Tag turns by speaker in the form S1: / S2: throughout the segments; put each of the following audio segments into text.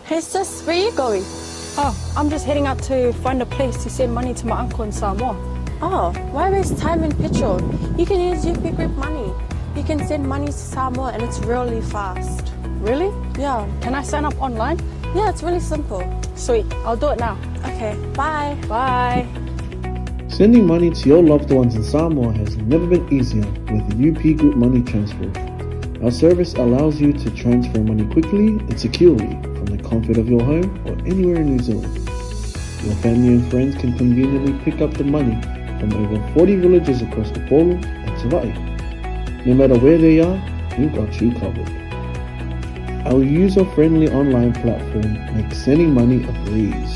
S1: Hey sis, where you going?
S2: Oh, I'm just heading out to find a place to send money to my uncle in Samoa.
S1: Oh, why waste time and petrol? You can use UP Group Money. You can send money to Samoa and it's really fast.
S2: Really?
S1: Yeah.
S2: Can I sign up online?
S1: Yeah, it's really simple.
S2: Sweet, I'll do it now.
S1: Okay, bye.
S2: Bye.
S3: Sending money to your loved ones in Samoa has never been easier with UP Group Money Transfer. Our service allows you to transfer money quickly and securely from the comfort of your home or anywhere in New Zealand. Your family and friends can conveniently pick up the money from over 40 villages across Upolu and Savaii. No matter where they are, we've got you covered. Our user-friendly online platform makes sending money a breeze.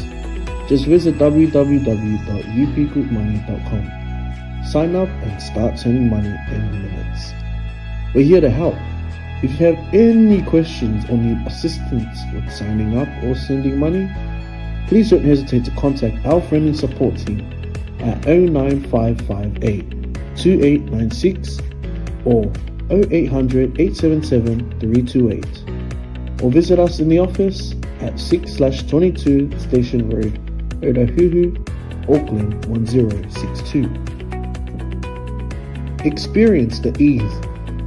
S3: Just visit www.upgroupmoney.com. Sign up and start sending money in minutes. We're here to help. If you have any questions or need assistance with signing up or sending money, please don't hesitate to contact our friendly support team at 09558 2896 or 0800 877 328 or visit us in the office at 6/22 Station Road, Otahuhu, Auckland 1062. Experience the ease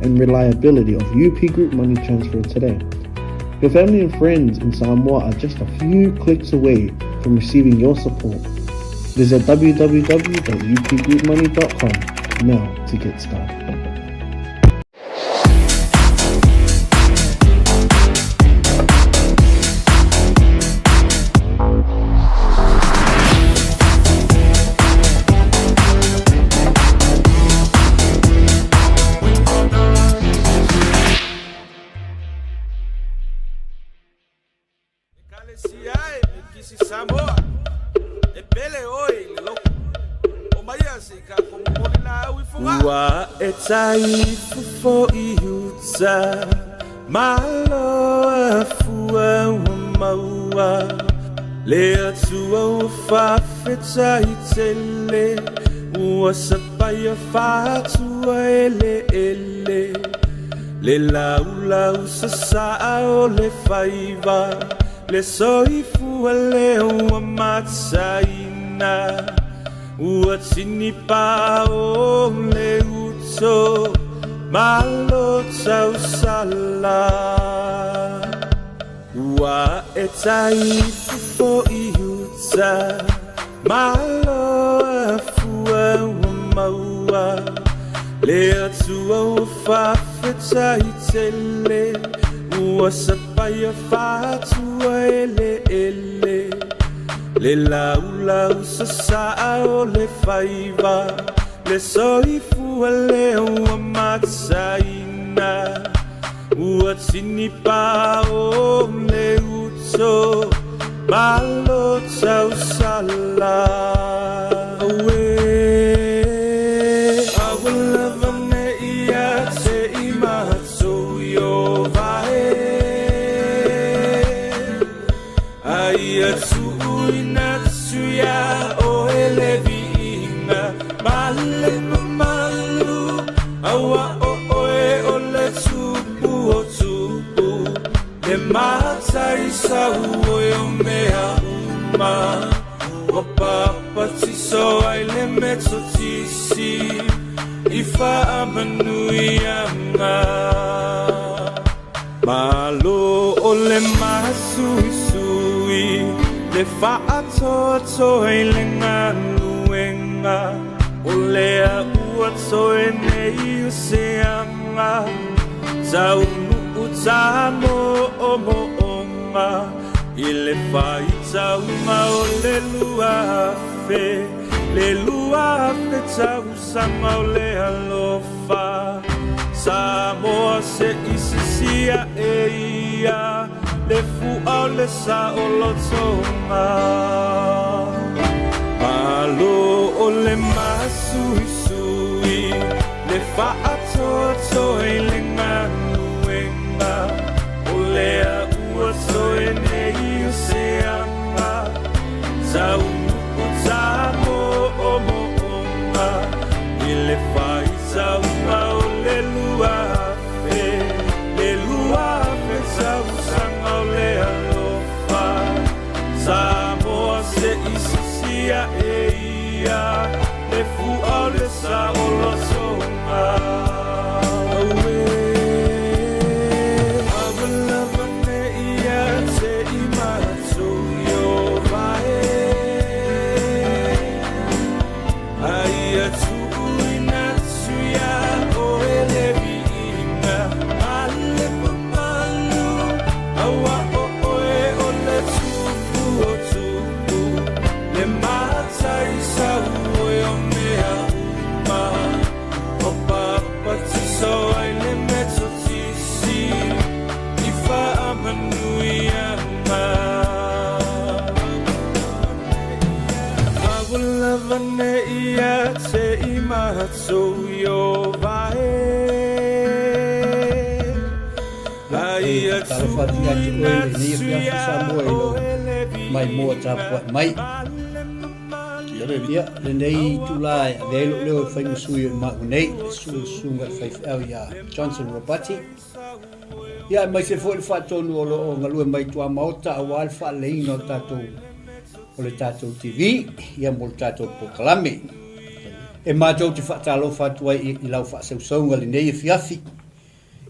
S3: and reliability of UP Group Money Transfer today. Your family and friends in Samoa are just a few clicks away from receiving your support. Visit www.upgroupmoney.com now to get started.
S4: Ekalesia e Mikisi Samoa e pele oe i le loku o maia se i ka momoli laau i Fogaa. Ua e tai fofo i uta, malo a fua ua maua, le Atua ua faafetai tele, ua sapaia faatua eleele, le laulau sasaa o le faiva, le soifua lea ua mataina, ua tinipa o le uto, malo tausala. Ua e tai fofo i uta, malo a fua ua maua, le Atua ua faafetai tele, ua sapaia faatua eleele, le laulau sasaa o le faiva, le soifua lea ua mataina, ua tinipa o le uto, malo tausala. Auē, aua lava ne i ia te i matou Ieova e, a ia tuuina atu iā oe le viiga ma le mamalu, auā o oe o le Tupu o tupu, le Matai sauoi o mea uma, ua papatiso ai le Metotisi i faamanuiaga. Malo o le masuisui, le faatoatoa i le galuega, o lea ua toe nei o se aga, taunuu tamoomooga, i le faitauga o le 2000, le 2000 tausaga o le alofa. Samoa se i sisia e ia, le fua o le saolotoga. Malo o le masuisui, le faatoatoa i le galuega, o lea ua toe nei o se aga, taunuu tamoomooga, i le faitauga o le 2000, le 2000 tausaga o le alofa.
S5: E talofa atu ia te oe lenei afiafi Samoa i lou maimoa tapuai mai. Ia, lenei itula e avea ai lou leo e fai ma sui o i maua nei, le susuga i le faifeau ia Johnson Robati. Ia, aemaise foi le faatonu o lo o galue mai i tuamaota aua le faaleleiina o tatou o le tatou TV, ia mo le tatou polokalame. E matou te faatalofa atu ai i lau faasausauga lenei afiafi.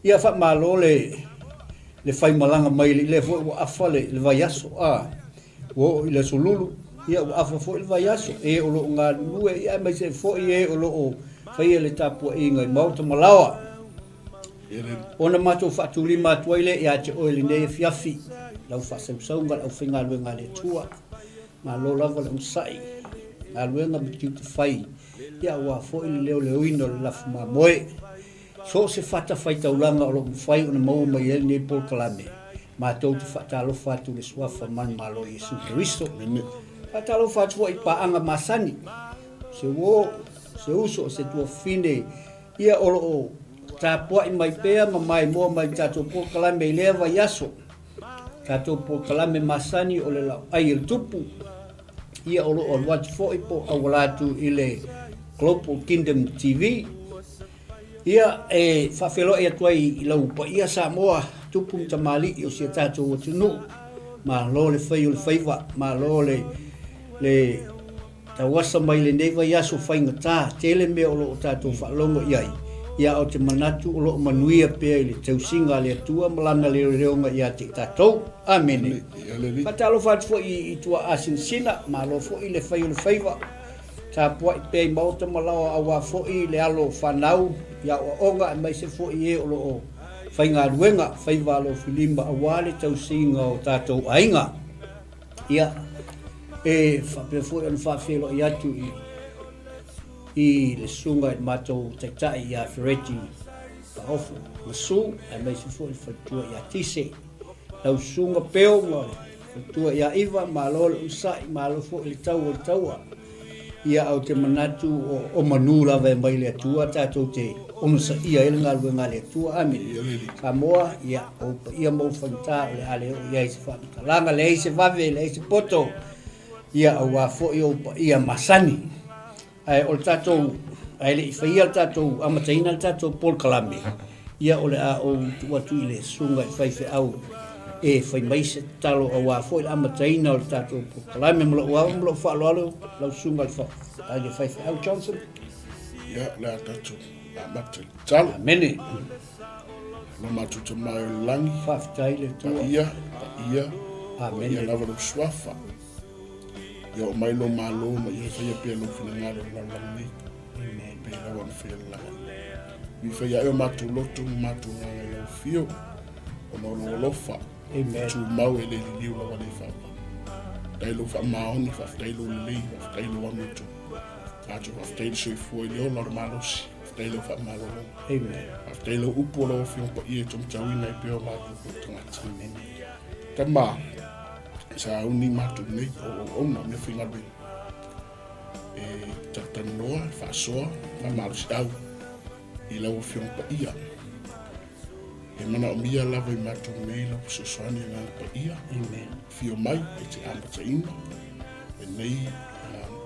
S5: Ia faamalo le le faimalaga mai i lea foi ua afa le le vaiaso a ua oo i le aso Lulu, ia ua afa foi le vaiaso, e o lo o galulue ia aemaise foi e o lo o faia le tapuaiga i maota ma laoa. Ona matou faatulima atu ai lea ia te oe i lenei afiafi, lau faasausauga le aufaigaluega a le Atua. Malo lava le onosai, galuega ma tiute fai, ia aua foi le leoleoina o le lafu mamoe. So o se fatafaitaulaga o lo o mafai ona maua mai ai lenei polokalame, matou te faatalofa atu i le Suafa manumalo o Iesu Keriso. Faatalofa atu foi i paaga masani, se uo, se uso, se tuafafine, ia o lo o tapuai mai pea ma maimoa mai i le tatou polokalame i lea vaiaso. Tatou polokalame masani o le lauai e le tupu, ia o lo o alu atu foi po o auala atu i le Global Kingdom TV. Ia e faafeiloai atu ai i lau paia Samoa, tupu ma tamalii o si a tatou atunuu. Malo le fai o le faiva, malo le le tauasa mai lenei vaiaso faigata, tele mea o lo o tatou faalogo i ai, ia ou te manatu o lo o manuia pea i le tausiga a le Atua ma Lana leoleoga ia te i tatou. Amene. Faatalofa atu foi i tuaa sinasina, malo foi le fai o le faiva, tapuai pea i maota ma laoa aua foi le alo o fanau i aoaoga aemaise foi e o lo o faigaluega, faiva alofilima aua le tausiga o tatou aiga. Ia, e faapea foi ona faafeiloai atu i, i le susuga i le matou taitai ia Fereti Faofu Masu, aemaise foi le faletua ia Tise. Lau susuga Peo ma le faletua ia Iva, malo le onosai, malo foi le tau o le taua. Ia, ou te manatu o, o manu lava e mai le Atua tatou te onosaia ai le galuega a le Atua. Amene. Samoa, ia, o ou paia ma ou faigata o le a le oo i ai se faamatalaga, leai se vave, leai se poto, ia, aua foi ou paia masani. Ae o le tatou, ae le i faia le tatou, amataina le tatou polokalame, ia o le a ou tuu atu i le susuga i le faifeau e fai mai se tatalo aua foi le amataina o le tatou polokalame. Ma lou ava ma lou faaaloalo lau susuga i le faifeau Johnson.
S6: Ia, o le a tatou amata i le tatalo.
S5: Amene.
S6: Lo matou Tama e o le lagi.
S5: Faafetai le Atua.
S6: Paia, paia, paia lava lou suafa. Ia oo mai lou malo ma ia faia pea lou finagalo i le lalolagi nei. Amen. Pei lava ona faia le lagi. Mi faia ai o matou loto ma matou agaga i lau afio, ona o lou alofa. Amen. Tumau e le liliu lava le faava. Faafetai lou faamaoni, faafetai lou lelei, faafetai lou amiotonu. Tatou faafetai le soifua i le ola o le malosi. Faafetai lau faamalologa.
S5: Amen.
S6: Faafetai lau upu o lau Afioga Paia e taumatauina ai pea o matou foi tagata. Amen. Tama, sauni matou nei o auauna mea faigaluega e talatalanoa, e faasoa faamalosiau i lau Afioga Paia. E manaomia lava i matou nei lau fesoasoani Agaga Paia.
S5: Amen.
S6: Afio mai e te amataina lenei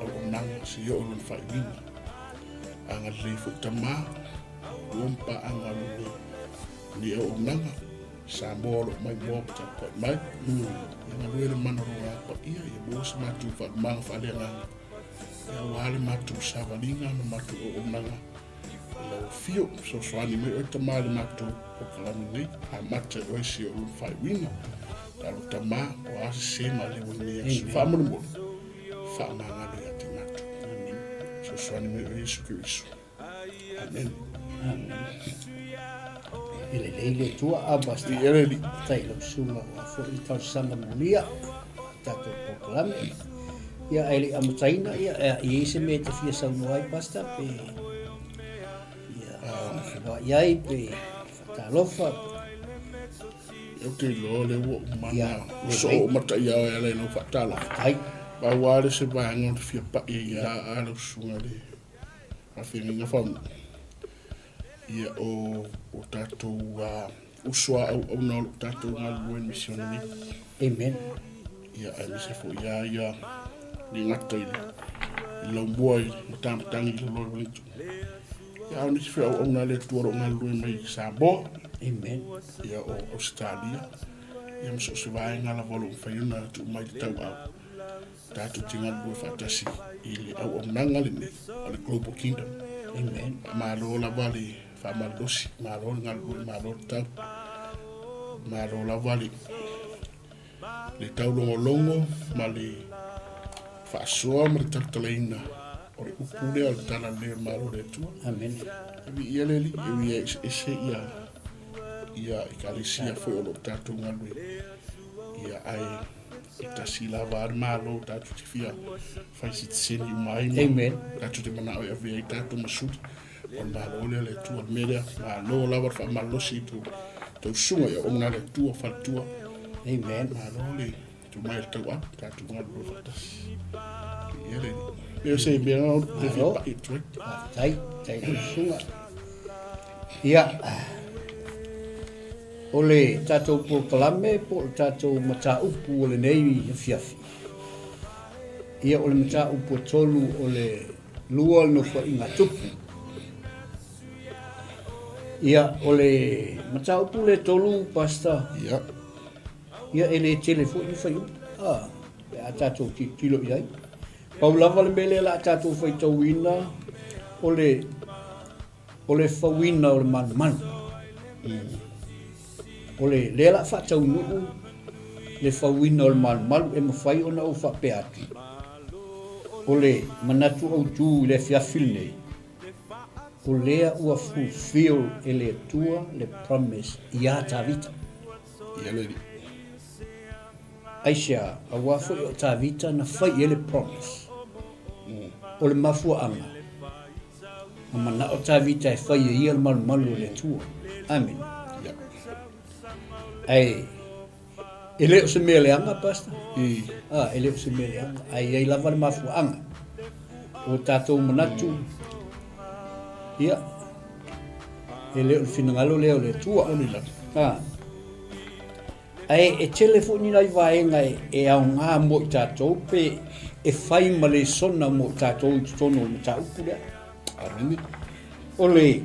S6: auaunaga seia oo i lona faaiuina. Agalelei foi Tama, lua ma paaga o lenei lenei auaunaga. Samoa o lo o maimoa ma tapuai mai. Ia galue le mana o lou Agaga Paia, ia maua se matou faalumaga faaleagaga, ia aua le matou savaliga ma matou auaunaga i lau afio. Fesoasoani mai oe Tama i le matou polokalame nei, amata e oe si ou lona faaiuina. Talo Tama, o a sese ma leo i lenei aso. Faamolemole, faamagalo ia te matou. Fesoasoani mai oe Iesu Keriso. Amen.
S5: E lelei le Atua, a Pastor.
S6: I eleli.
S5: Tai lau susuga ua foi le talosaga molia tatou polokalame. Ia ae le i amataina, ia e i ai se mea e te fia saunoa ai Pastor pe ia faafeiloai ai pe faatalofa.
S6: Ou te iloa o lea ua uma na soo mata ia oe ala i lau faatalofa.
S5: Ai.
S6: Pau lava le se vaega o le fia pa'i ai ia a lau susuga i le faafeagaiga faunu. Ia o o tatou uso a auauna o lo o tatou galulue i le misiona nei.
S5: Amen.
S6: Ia aemaise foi ia ia le gata i le i laumua i matamatagi i lalo i Wellington. Ia a o nisi foi auauna a le Atua o lo o galulue mai i Samoa.
S5: Amen.
S6: Ia o Ausetalia. Ia ma so o se vaega lava o lo o mafai ona tuu mai i le tauau, tatou te galulue faatasi i le auaunaga lenei o le Global Kingdom.
S5: Amen.
S6: Faamalo lava le faamalolosi, malo le galulue, malo le tau. Malo lava le le taulogologo ma le faasoa ma le talatalaina o le upu lea o le tala lelei o le Malo o le Atua.
S5: Amen.
S6: E viia le Alii, e ui e eseese ia ia ekalesia foi o lo o tatou galue ia ae e tasi lava a le Malo tatou te fia fai sitiseni uma ai ma
S5: Amen.
S6: tatou te manao e ave ai tatou ma suli o le Malo lea o le Atua. O le mea lea, malo lava le faamalolosi i tou tausuga i auauna a le Atua, faletua.
S5: Amen.
S6: Malo le tuu mai o le tauau, tatou galulue faatasi. Ia le Alii. Ia se mea o te fia
S5: Malo.
S6: pa'i atu ai.
S5: Faafetai, faafetai i lau susuga. Ia, o le tatou polokalame po o le tatou mataupu o lenei afiafi, ia o le mataupu e tolu o le lua o le Nofoaiga a Tupu. Ia, o le mataupu lea e tolu, Pastor,
S6: Ia.
S5: ia e le tele foi ni fuaiupu, a, pe a tatou tilotilo i ai. Pau lava le mea lea o le a tatou faitauina, o le, o le fauina o le malumalu. O le, lea o le a faataunuu le fauina o le malumalu e mafai ona ou faapea atu, o le manatu autu i le afiafi lenei, o lea ua fulfill e le Atua le promise iā Tavita.
S6: Ia le Alii.
S5: Aisea, aua foi o Tavita na fai i ai le promise. O le mafuaaga, na manao Tavita e fai e ia le malumalu o le Atua. Amene.
S6: Ia.
S5: Ae, e le o se mea leaga, Pastor.
S6: I.
S5: Ah, e le o se mea leaga. Ae i ai lava le mafuaaga. O tatou manatu, ia, e le o le finagalo lea o le Atua.
S6: Moni lava.
S5: Ah. Ae e tele foi ni nai vaega e aoga mo i tatou pe e fai ma lesona mo i tatou i totonu o le mataupu lea.
S6: Amene.
S5: O le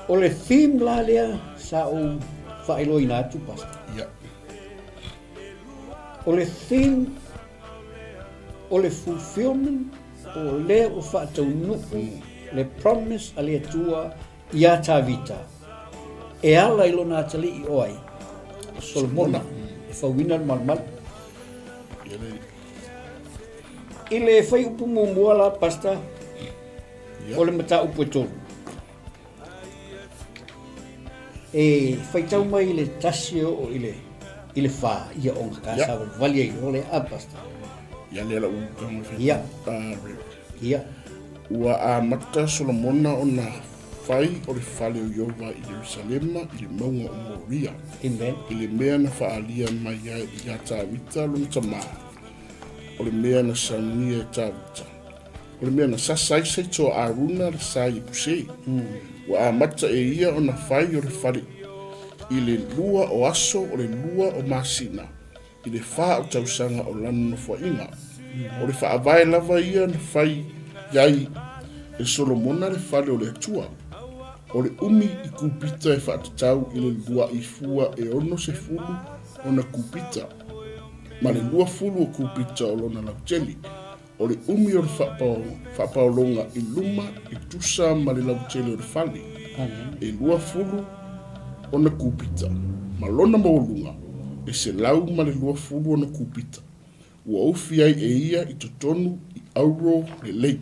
S5: O le theme la lea sa ou faailoaina atu, Pastor.
S6: Ia.
S5: O le theme o le fulfillment o lea ua faataunuu le promise a le Atua iā Tavita e ala i lona atalii o ai? O Solomona e fauina le malumalu. I le fuaiupu muamua la, Pastor, o le mataupu e tolu. E faitau mai i le tasi e oo i le i le fa ia ona ka yeah. savalivali ai loa lea a Pastor.
S6: Ia lea lau tago e
S5: Ia. Ia.
S6: Ua amata Solomona ona fai o le fale o Ieova i Ierusalema i le mauga o Moria.
S5: Amen.
S6: I le mea na faaalia mai ai iā Tavita lona tamā, o le mea na saunia e Tavita. O le mea na sasa ai se toa Aruna le sa Iepuse. Ua amata e ia ona fai o le fale i le lua o aso o le lua o masina i le fa o tausaga o lana nofoaiga. O le faavae lava ia na fai ai e Solomona le fale o le Atua. O le umi i kupita e faatatau i le lua'i fua e 60 ona kupita, ma le 20 o kupita o lona lautele. O le umi o le faapaologa i luma e tusa ma le lautele o le fale, e 20 ona kupita, ma lona maualuga e 120 ona kupita. Ua ufi ai e ia i totonu i auro lelei.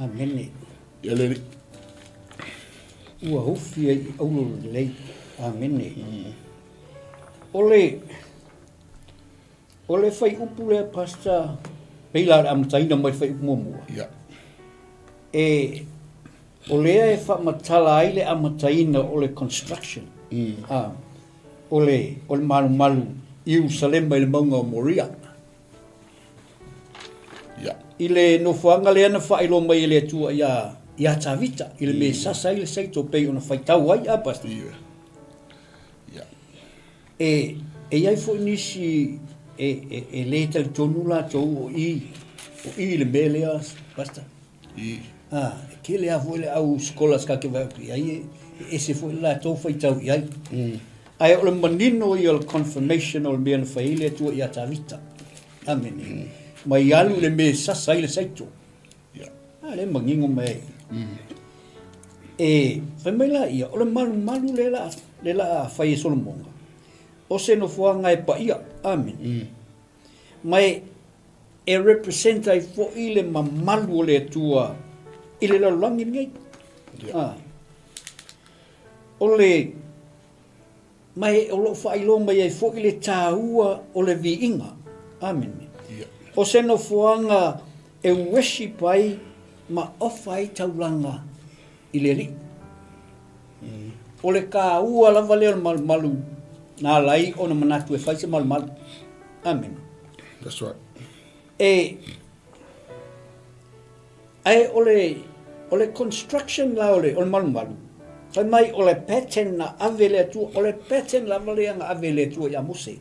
S5: Amene.
S6: Ia le Alii.
S5: Ua ufi ai i auro lelei. Amene. O le O le fuaiupu lea Pastor, pei la o le amataina mai le fuaiupu muamua.
S6: Ia.
S5: E, o lea e faamatala ai le amataina o le construction. A, o le, o le malumalu Ierusalema i le mauga o Moria.
S6: Ia.
S5: I le nofoaga lea na faailoa mai e le Atua iā, iā Tavita, i le mea e sasa ai le saito pei ona faitau ai, a Pastor?
S6: Ia. Ia.
S5: E, e i ai foi nisi e, e, e lē talitonu latou o i, o i le mea lea, Pastor.
S6: I.
S5: A, e tele lava foi le au scholars ka te vaai atu i ai, e, e ese foi le latou faitau i ai. Ae o le manino ia o le confirmation o le mea na fai ai le Atua ia Tavita. Amene. Mai alu i le mea e sasa ai le saito.
S6: Yeah.
S5: A, lea e manino mai ai. E fai mai la ia, o le malumalu lea la, lea la fai e Solomona, o se nofoaga e paia. Amene. Ma e, e represent ai foi le mamalu o le Atua i le lalolagi lenei.
S6: Yeah.
S5: Ah. O le, ma e, o lo o faailoa mai ai foi le tāua o le viiga. Amene.
S6: Yeah.
S5: O se nofoaga e worship ai ma ofa ai taulaga i le Alii. O le kāua lava lea o le malumalu na ala ai ona manatu e fai se malumalu. Amene.
S6: That's right.
S5: E, ae o le, o le construction la o le, o le malumalu, fai mai o le pattern na ave e le Atua, o le pattern lava lea na ave e le Atua ia Mose.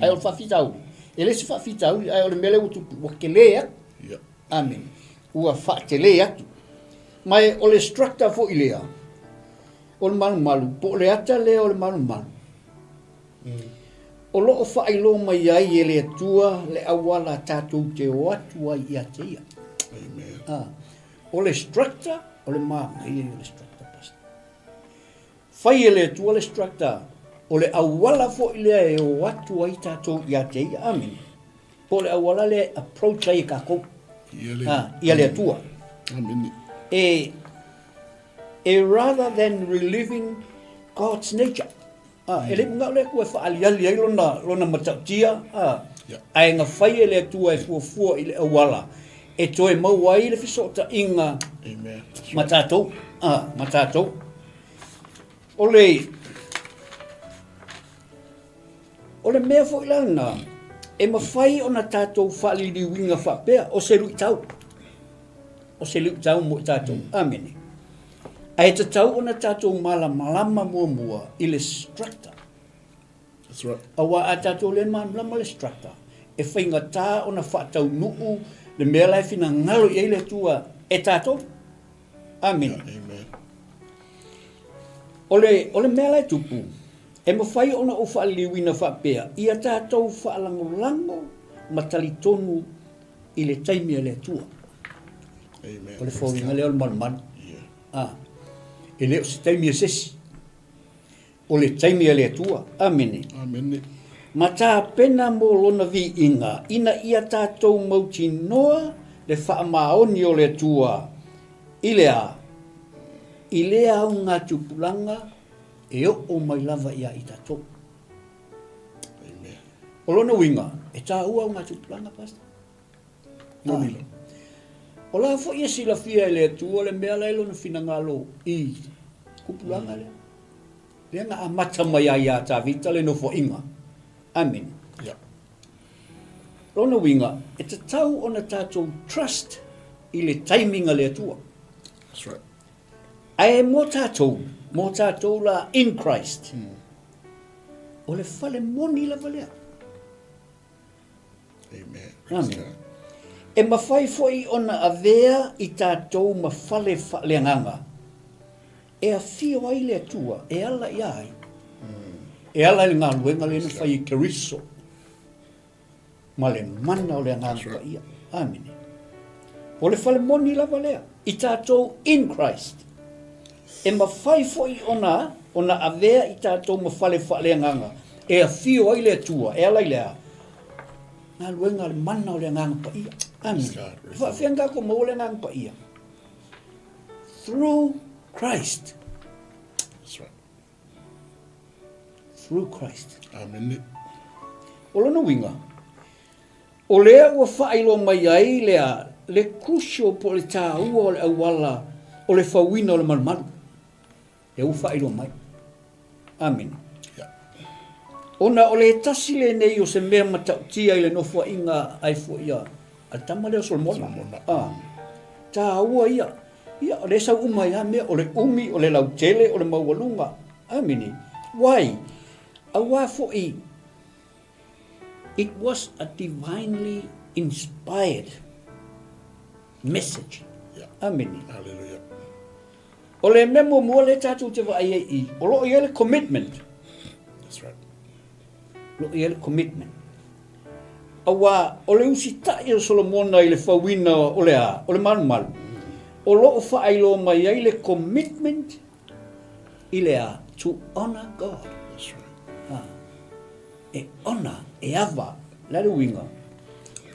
S5: Ae o le faafitauli, e le se faafitauli, ae o le mea lea ua tupu, ua tele atu.
S6: Yeah.
S5: Amene. Ua faatele atu. Ma e, o le structure foi lea, o le malumalu, po o le ata lea o le malumalu, o lo o faailoa mai ai e le Atua le auala tatou te o atu ai ia te Ia.
S6: Amen.
S5: Ah, o le structure, o le manaia ia o le structure, Pastor. Fai e le Atua le structure, o le auala foi lea e o atu ai tatou ia te Ia. Amene. Po o le auala lea e approach ai e tatou.
S6: Ia le,
S5: ah, ia le Atua.
S6: Amene.
S5: E, e rather than reliving God's nature. Ah, e le manao le Atua e faaliali ai lona, lona matautia, ah,
S6: Yeah.
S5: ae na fai e le Atua e fuafua i le auala e toe maua ai le fesootaiga
S6: Amen.
S5: ma tatou, ah, ma tatou. O le, o le mea foi la lena, e mafai ona tatou faaliliuina faapea, o se luitau. O se luitau mo i tatou. Amene. Ae tatau ona tatou malamalama muamua i le structure.
S6: That's right.
S5: Aua a tatou le malamalama le structure, e faigata ona faataunuu le mea la e finagalo i ai le Atua e tatou. Amene.
S6: Yeah, amen.
S5: O le, o le mea la e tupu, e mafai ona ou faaliliuina faapea, ia tatou faalagolago ma talitonu i le taimi a le Atua.
S6: Amen.
S5: O le foliga lea o le malumalu.
S6: Yeah.
S5: Ah, e le o se taimi a se isi. O le taimi a le Atua. Amene.
S6: Amene.
S5: Ma tapena mo lona viiga, ina ia tatou mautinoa le faamaoni o le Atua i le a? I lea augatupulaga e oo mai lava ia i tatou.
S6: Amen.
S5: O lona uiga, e taua augatupulaga, Pastor?
S6: Moni la.
S5: O la foi e silafia e le Atua le mea la e lona finagalo i tupulaga lea. Lea na amata mai ai iā Tavita le nofoaiga. Amene.
S6: Yeah.
S5: Lona uiga, e tatau ona tatou trust i le timing a le Atua.
S6: That's right.
S5: Ae mo tatou, mo tatou la in Christ, o le fale moni lava lea.
S6: Amen.
S5: Amen. E mafai foi ona avea i tatou ma fale faaleagaga e afio ai le Atua e ala ia ai. E ala i le galuega lea na fai e Keriso ma le mana o le Agaga Paia. Amene. O le fale moni lava lea, i tatou in Christ. E mafai foi ona ona avea i tatou ma fale faaleagaga e afio ai le Atua e ala i le a? Galuega a le mana o le Agaga Paia. Amene. E faafefea ona tatou maua le Agaga Paia? Through Christ.
S6: That's right.
S5: Through Christ.
S6: Amene.
S5: O lona uiga, o lea ua faailoa mai ai lea le crucial po o le taua o le auala o le fauina o le malumalu. Lea ua faailoa mai. Amene.
S6: Yeah.
S5: Ona o le tasi lenei o se mea matautia i le nofoaiga ai foi a le tama lea o Solomona. A, taua ia. Ia, o lea e sau uma ai lava mea, o le umi, o le lautele, o le maualuga. Amene. Why? Auā foi, it was a divinely inspired message. Amene.
S6: Hallelujah.
S5: O le mea muamua lea tatou te vaai ai i, o lo o i ai le commitment.
S6: That's right.
S5: O lo o i ai le commitment. Auā, o le usitai o Solomona i le fauina o le a, o le malumalu, o lo o faailoa mai ai le commitment i le a, to honor God.
S6: That's right.
S5: Ha. E honor, e ava, le a le uiga?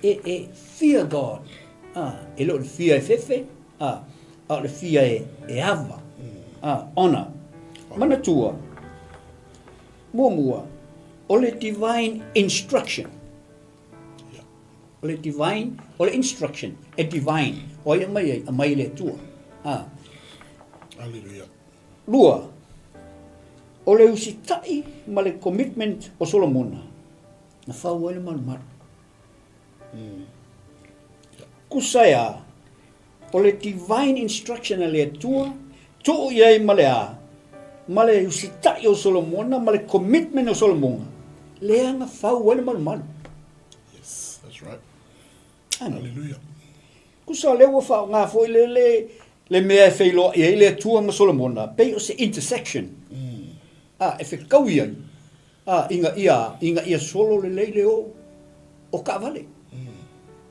S5: E, e fear God. Ha. E le o le fear e fefe, ha. A o le fear e, e ava. Ha. Honor. Manatua, Muamua, o le divine instruction. O le divine, o le instruction, e divine. O ai aumai ai? Aumai e le Atua. Ha.
S6: Hallelujah.
S5: Lua, o le usitai ma le commitment o Solomona, na fau ai le malumalu. Kusa e a? O le divine instruction a le Atua, tuu i ai ma le a? Ma le usitai o Solomona ma le commitment o Solomona, lea na fau ai le malumalu.
S6: Yes, that's right. Hallelujah.
S5: Kusa lea ua faaaoga foi le, le, le mea e feiloai ai le Atua ma Solomona, pei o se intersection. A, e fekaui ai. A, ina ia, ina ia solo lelei le oo o taavale.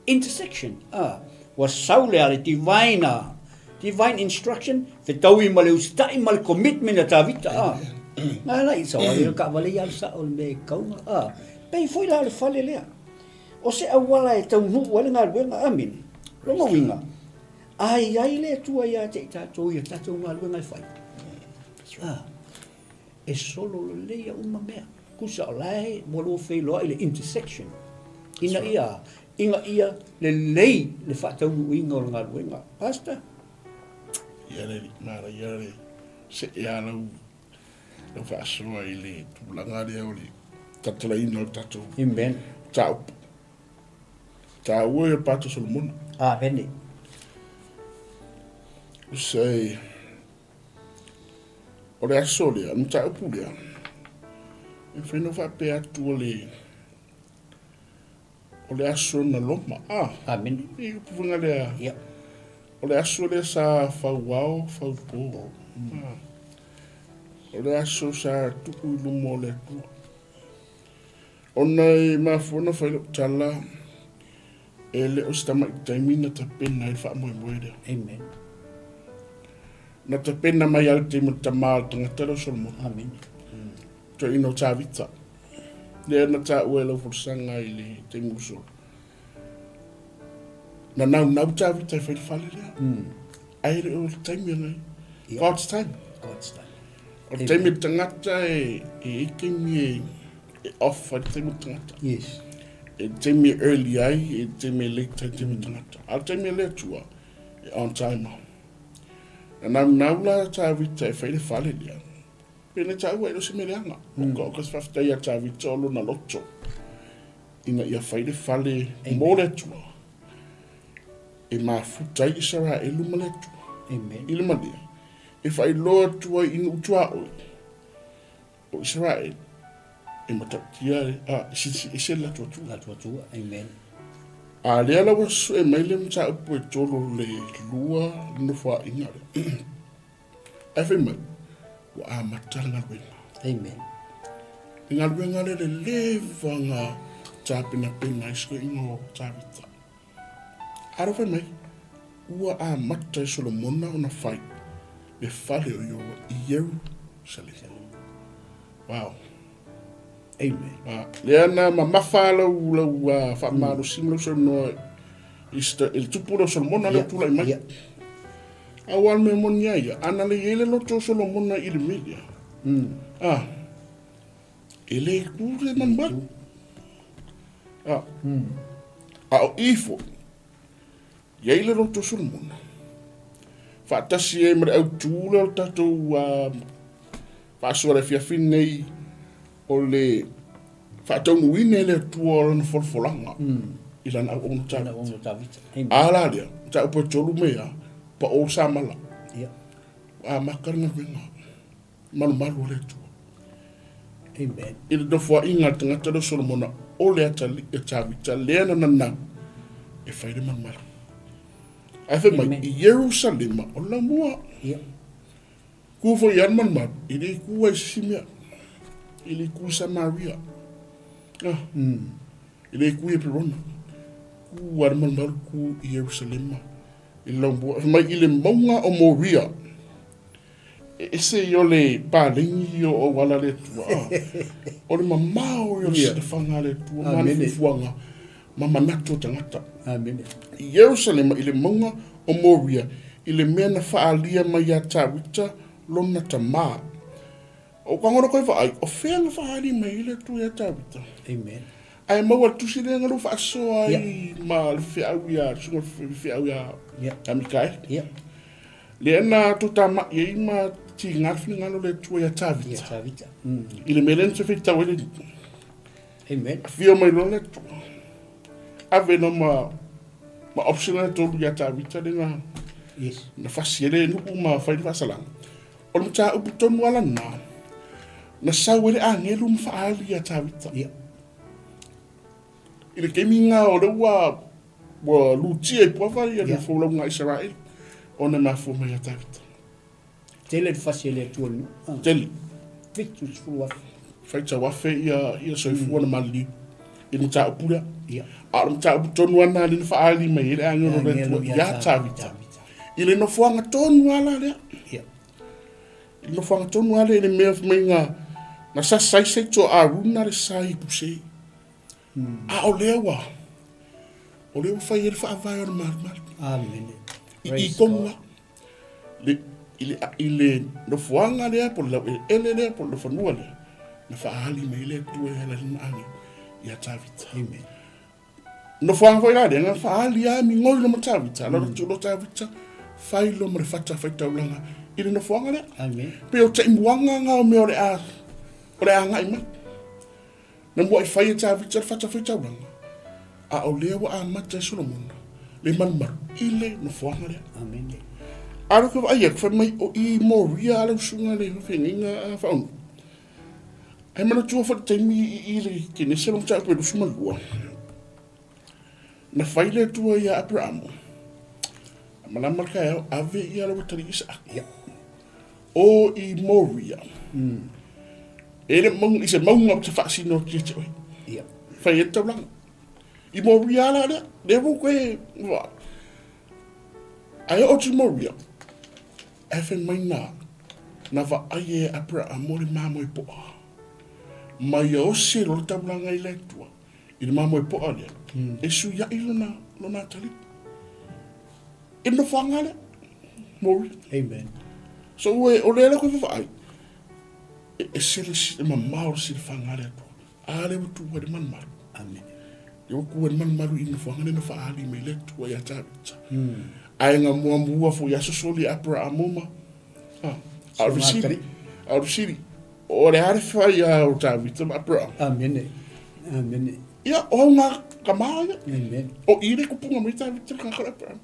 S5: Intersection, a, ua sau le a le divine, a, divine instruction, fetaui ma le usitai ma le commitment a Tavita, a. Nā la i sau ai le taavale ia le sao o le mea e kauga, a. Pei foi la o le fale lea. O se auala e taunuu ai le galuega, amene. Lona uiga, a i ai le Atua ia te i tatou i a tatou galuega e fai. A. E solo lelei ia uma mea. Tusa o la e ua lua feiloai le intersection ina ia, ina ia lelei le faataunuuina o le galuega. Pastor?
S6: Ia le manaia le see a lau lau faasoa i le tulaga lea o le tatalaina o le tatou
S5: Amen.
S6: mataupu. Taua ia o le Pāta Solomona.
S5: Amene.
S6: Say, O le aso lea, o le mataupu lea, e mafai ona faapea atu o le, o le aso na loma. Ah,
S5: Amene.
S6: I upu faiga lea.
S5: Ia.
S6: O le aso lea sa fau ao, fau po. Ah. O le aso sa tuu i luma o le Atua. Ona e mafua ona fai lou tala, E le o se tamai taimi na tapena ai le faamoemoe lea.
S5: Amen.
S6: Na tapena mai lava le taimi o le tama o le tagata lea o Solomona.
S5: Amen.
S6: Toeaina o Tavita. Lea na taua e lau folasaga i le taimi ua sola. Na naunau Tavita e fai le fale lea. Ae le o le taimi ana ia. God's time.
S5: God's time.
S6: O le taimi o le tagata e e i ai taimi e e off ai le taimi o le tagata.
S5: Yes.
S6: E taimi e early ai, e taimi e late ai le taimi o le tagata. A o le taimi a le Atua, e on time. Na naunau la Tavita e fai le fale lea. Pei na taua e le o se mea leaga. O ka se faafetai ia Tavita o lona loto ina ia fai le fale mo le Atua. E mafuta ai Isaraelu ma le Atua.
S5: Amen.
S6: I le malia, e faailoa atu ai i nuu tuaoi o Isaraelu e matautia a e silisili ese le latou Atua.
S5: Latou Atua. Amen.
S6: A lea la ua sue mai le mataupu e tolo le lua le nofoaiga lea. Ae fai mai, ua amata le galuega.
S5: Amen.
S6: Le galuega lea le leva na tapenapena ai se o Tavita. A fai mai, ua amata e Solomona ona fai le fale o Ieova i Ierusalema. Wow.
S5: Amen.
S6: Ah, lea na mamafa lau lau uh, faamalosi ma lau saunoa i i le tupu lea o Solomona lea tulai mai.
S5: Yeah.
S6: Aua le mea moni a ia, ana le i ai le loto o Solomona i le mea lea. Ah, e le ku le malumalu. Ah, a o i foi, i ai le loto o Solomona. Faatasi ai ma le autū lea o le tatou uh, faasoa le afiafi nei o le Faataunuuina e le Atua lana folafolaga i lana auauna Tavita. A la lea, mataupu e tolu mea, pao samala. Ua amata le galuega malumalu a le Atua.
S5: Amen.
S6: I le nofoaiga a le tagata lea o Solomona, o le atalii a Tavita lea na nanau e fai le malumalu. Ae fai mai, i Ierusalema o le laumua. Ku foi ia le malumalu, e le ku ai se isi mea. E le ku i Samaria. Ah. E le ku i Eperona. Ku a le malumalu ku i Ierusalema. I le laumua. Fai mai i le mauga o Moria. E ese ia o le paleni ia o auala a le Atua. Ah. O le mamao ia o le silafaga a le Atua. Ma le fuafuaga ma manatu o tagata.
S5: Amene.
S6: I Ierusalema i le mauga o Moria, i le mea na faaalia mai iā Tavita lona tamā. O ka gono koe vaai, o fea na faaali mai ai le Atua iā Tavita?
S5: Amen.
S6: Ae maua le tusi lea na lou faasoa ai ma le feau ia, susuga le feau ia, ia Mikaele. Lea na totamai ai ma tiga le finagalo o le Atua iā Tavita.
S5: Ia Tavita.
S6: I le mea lea na toe faitau ai le alii.
S5: Amen.
S6: Afio mai loa le Atua. Ave loa ma, ma option e tolu iā Tavita le na,
S5: Yes.
S6: na fasi e le nuu ma fai le faasalaga. O le mataupu tonu lava lena, na sau ai le agelu ma faaali iā Tavita.
S5: Yeah.
S6: I le taimi lena o lea ua, ua lutia i Puava ia le folauga a Isaraelu, ona e mafua mai ia Tavita.
S5: Tele le fasi e le Atua le nuu.
S6: Tele.
S5: 70,000.
S6: Faitau afe ia, ia soifua na maliliu i le mataupu lea.
S5: Ia.
S6: A o le mataupu tonu lava lena lea na faaali mai ai le agelu o le Atua ia Tavita. I le nofoaga tonu lava la lea.
S5: Ia.
S6: I le nofoaga tonu lava lea i le mea fai mai na, na sasa ai se ito a Aruna le sa i Puse. A o lea ua, o lea ua fai ai le faavae o le malumalu.
S5: Amene.
S6: I i tonu lava. Le, i le, i le nofoaga lea, po o le laueleele lea, po o le nofonua lea, na faaali mai ai le Atua e ala i lana agelu ia Tavita.
S5: Amen.
S6: Nofoaga foi la lea, na faaali lava migoi loa ma Tavita, mm. Atu loa Tavita, fai loa ma le fata faitaulaga i le nofoaga lea.
S5: Amen.
S6: Pe o taimuaga ngā o mea o le a, o le a agai mai. Na mua'i fai e Tavita le fata faitaulaga, a o lea ua amata e Solomona le malumalu i le nofoaga lea.
S5: Amene.
S6: A lea ou te vaai atu, fai mai o i Moria a lau susuga le feagaiga a Faaunu. Ae manatua foi le taimi i le Kenese lona mataupu e 22. Na fai le Atua ia Aperamo, malama le taeao, ave ia lau atalii Isaaka.
S5: Ia.
S6: O i Moria. E le mauga, i se mauga ou te faasino atu ia te oe.
S5: Ia.
S6: Fai ai le taulaga. I Moria la lea, lea ua koe, ua. Ae oo atu i Moria, ae fai mai na, na vaai e Aperamo le mamoe poa. Ma ia osi ai loa le taulaga i le Atua, i le mamoe poa lea, e suiai lona, lona atalii. I le nofoaga lea, Moria.
S5: Amen.
S6: So ua, o lea la koe vaavaai, e ese le, le mamao o le silafaga a le Atua. A lea ua tuu ai le malumalu.
S5: Amen.
S6: Lea ua tuu ai le malumalu i nofoaga lea na faaali mai le Atua ia Tavita. Ae na muamua foi ia sosoli Aperamo ma, ah, a o le fesili, a o le fesili, o le a le fai a o Tavita ma Aperamo?
S5: Amene. Amene.
S6: Ia, o au ngā kamā ia.
S5: Amen.
S6: O i le kupunga mai Tavita le kaka o le Aperamo.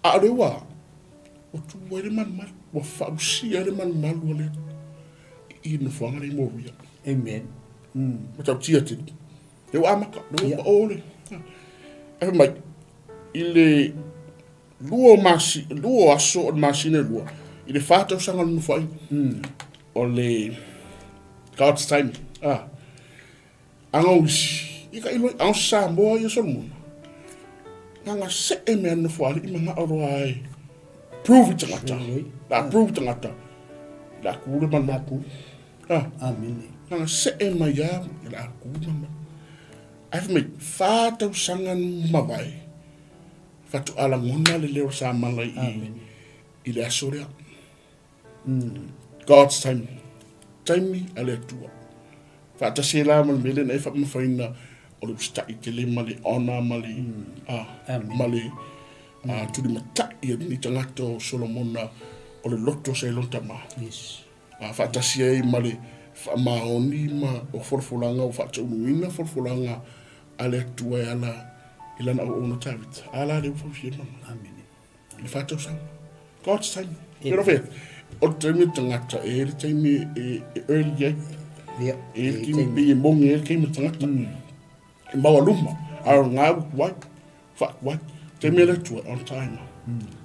S6: A o lea ua, ua tuu ai le malumalu, ua faausia ai le malumalu o le i nofoaga lea i Moria.
S5: Amen.
S6: Matautia tele. Lea ua amata, lea ua pao le. Ae fai mai, i le lua o masi, lua o aso o le masina e lua, i le whā tausaga o le nofoaiga, o le God's time. Ah. Aga o isi, i ka iloi, aga o Samoa ia Solomona. Nga se'e mea nofo ali'i mana'o loa e prove i tagata. La prove i tagata. La ku le mana ku. Ah.
S5: Amene.
S6: Nga se'e mai a, la ku mana. Ai fai mai, whā tausaga mavae, faatoa lagona le leo o Samala i, i le aso lea. God's time. Taimi a le Atua. Faatasi ai la ma le mea lea na e faamamafaina o le usitai tele ma le honor ma le, ah, ma le ah, tulimatai a lenei tagata o Solomona o le loto sa i lona tama.
S5: Yes.
S6: Ah, faatasi ai ma le Faamaoni ma o folafolaga ua faataunuuina folafolaga a le Atua e ala i lana auauna Tavita. A la lea ua fausia ai mama.
S5: Amene.
S6: I le faatausaga. God's time. Pero fea, o le taimi o tagata, e i le taimi e early ai.
S5: Ia.
S6: E i le taimi pei e mogi ai le taimi o tagata. E maualuma, a o ngā uku ai, whaku ai. Taimi a le Atua, on time.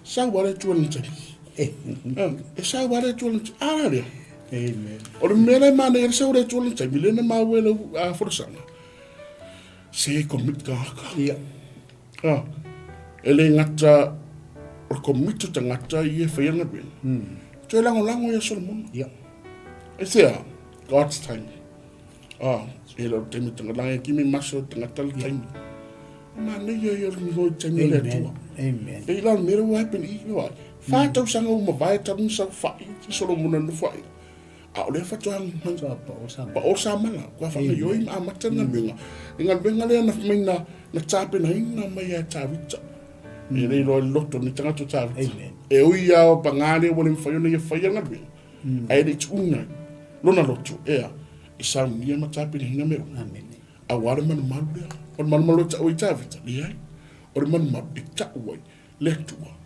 S6: Sau a le Atua lana taimi. E sau a le Atua lana taimi. A la lea.
S5: Amen.
S6: O le mea la e manaia le sau a le Atua lana taimi, lea na maua e lau folasaga. Se commit tagata.
S5: Ia.
S6: Ah, e le gata o le commit o tagata ia e faia le galuega. Toe lagolago ia Solomona.
S5: Ia.
S6: E sea, God's time. Ah, e le o le taimi o tagata, laga e kimi maso o tagata le taimi. E manaia ia o le ngoi taimi o le Atua.
S5: Amen.
S6: E i la le mea ua happen i, wai. Whā tausaga ua mavae talu na saofai i Solomona na nofoai. A o lea faatoa
S5: Faatoa pao sa
S6: mala. Pao sa mala. Kua whakaioi ma amata le galuega. Le galuega lea na mai na, na tapenaina mai a Tavita. E le iloa i le loto ni tagata o Tavita.
S5: Amen.
S6: E ui a o pagā lea ua le mawhai ona ia whai a galuega. Ae le i tuuna ai lona loto, ea, e saunia ma tapenaina mea uma.
S5: Amen.
S6: Auā le malumalu lea. O le malumalu e ta'u ai Tavita, leai. O le malumalu e ta'u ai le Atua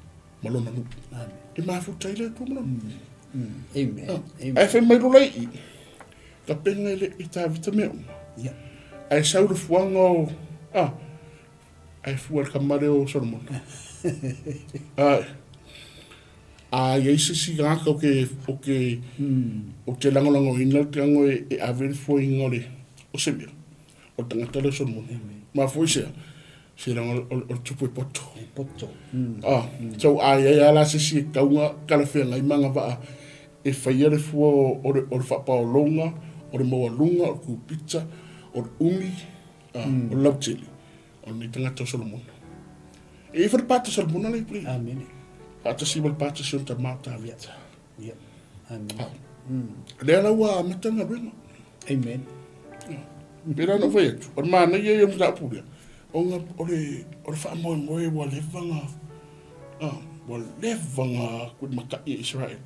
S6: ma lona nuu.
S5: Amen.
S6: E mafuta ai le Atua ma lona nuu.
S5: Amen. Amen.
S6: Ae fai mai lola i i, tapenga e le i Tavita mea uma.
S5: Ia.
S6: Ae sau le fuaga o, ah, ae fua le kamale o Solomona. Ae, a i ai se isi tagata o ke, o ke, o te lagolagoina le tago e, e ave le fuaina o le, o se mea, o le tagata lea o Solomona. Mafua i sea, se leaga o le tupu e poto.
S5: E poto.
S6: Ah, so a i ai lava la se isi e tauga talafeagai ma agavaa e faia le fua o le, o le faapaologa, o le maualuga, o le kupita, o le umi, ah, o le lautele, o lenei tagata o Solomona. E i ai foi le pata o Solomona lea i Pule.
S5: Amene.
S6: Faatasi ma le pata si ona tama o Tavita.
S5: Ia. Amene.
S6: Ah. Lea la ua amata le galuega.
S5: Amen.
S6: Pēlā na ou fai atu, o le manaia ia o le mataupu lea, ona o le, o le faamoemoe ua leva na, ah, ua leva na kulimata'i e Israel,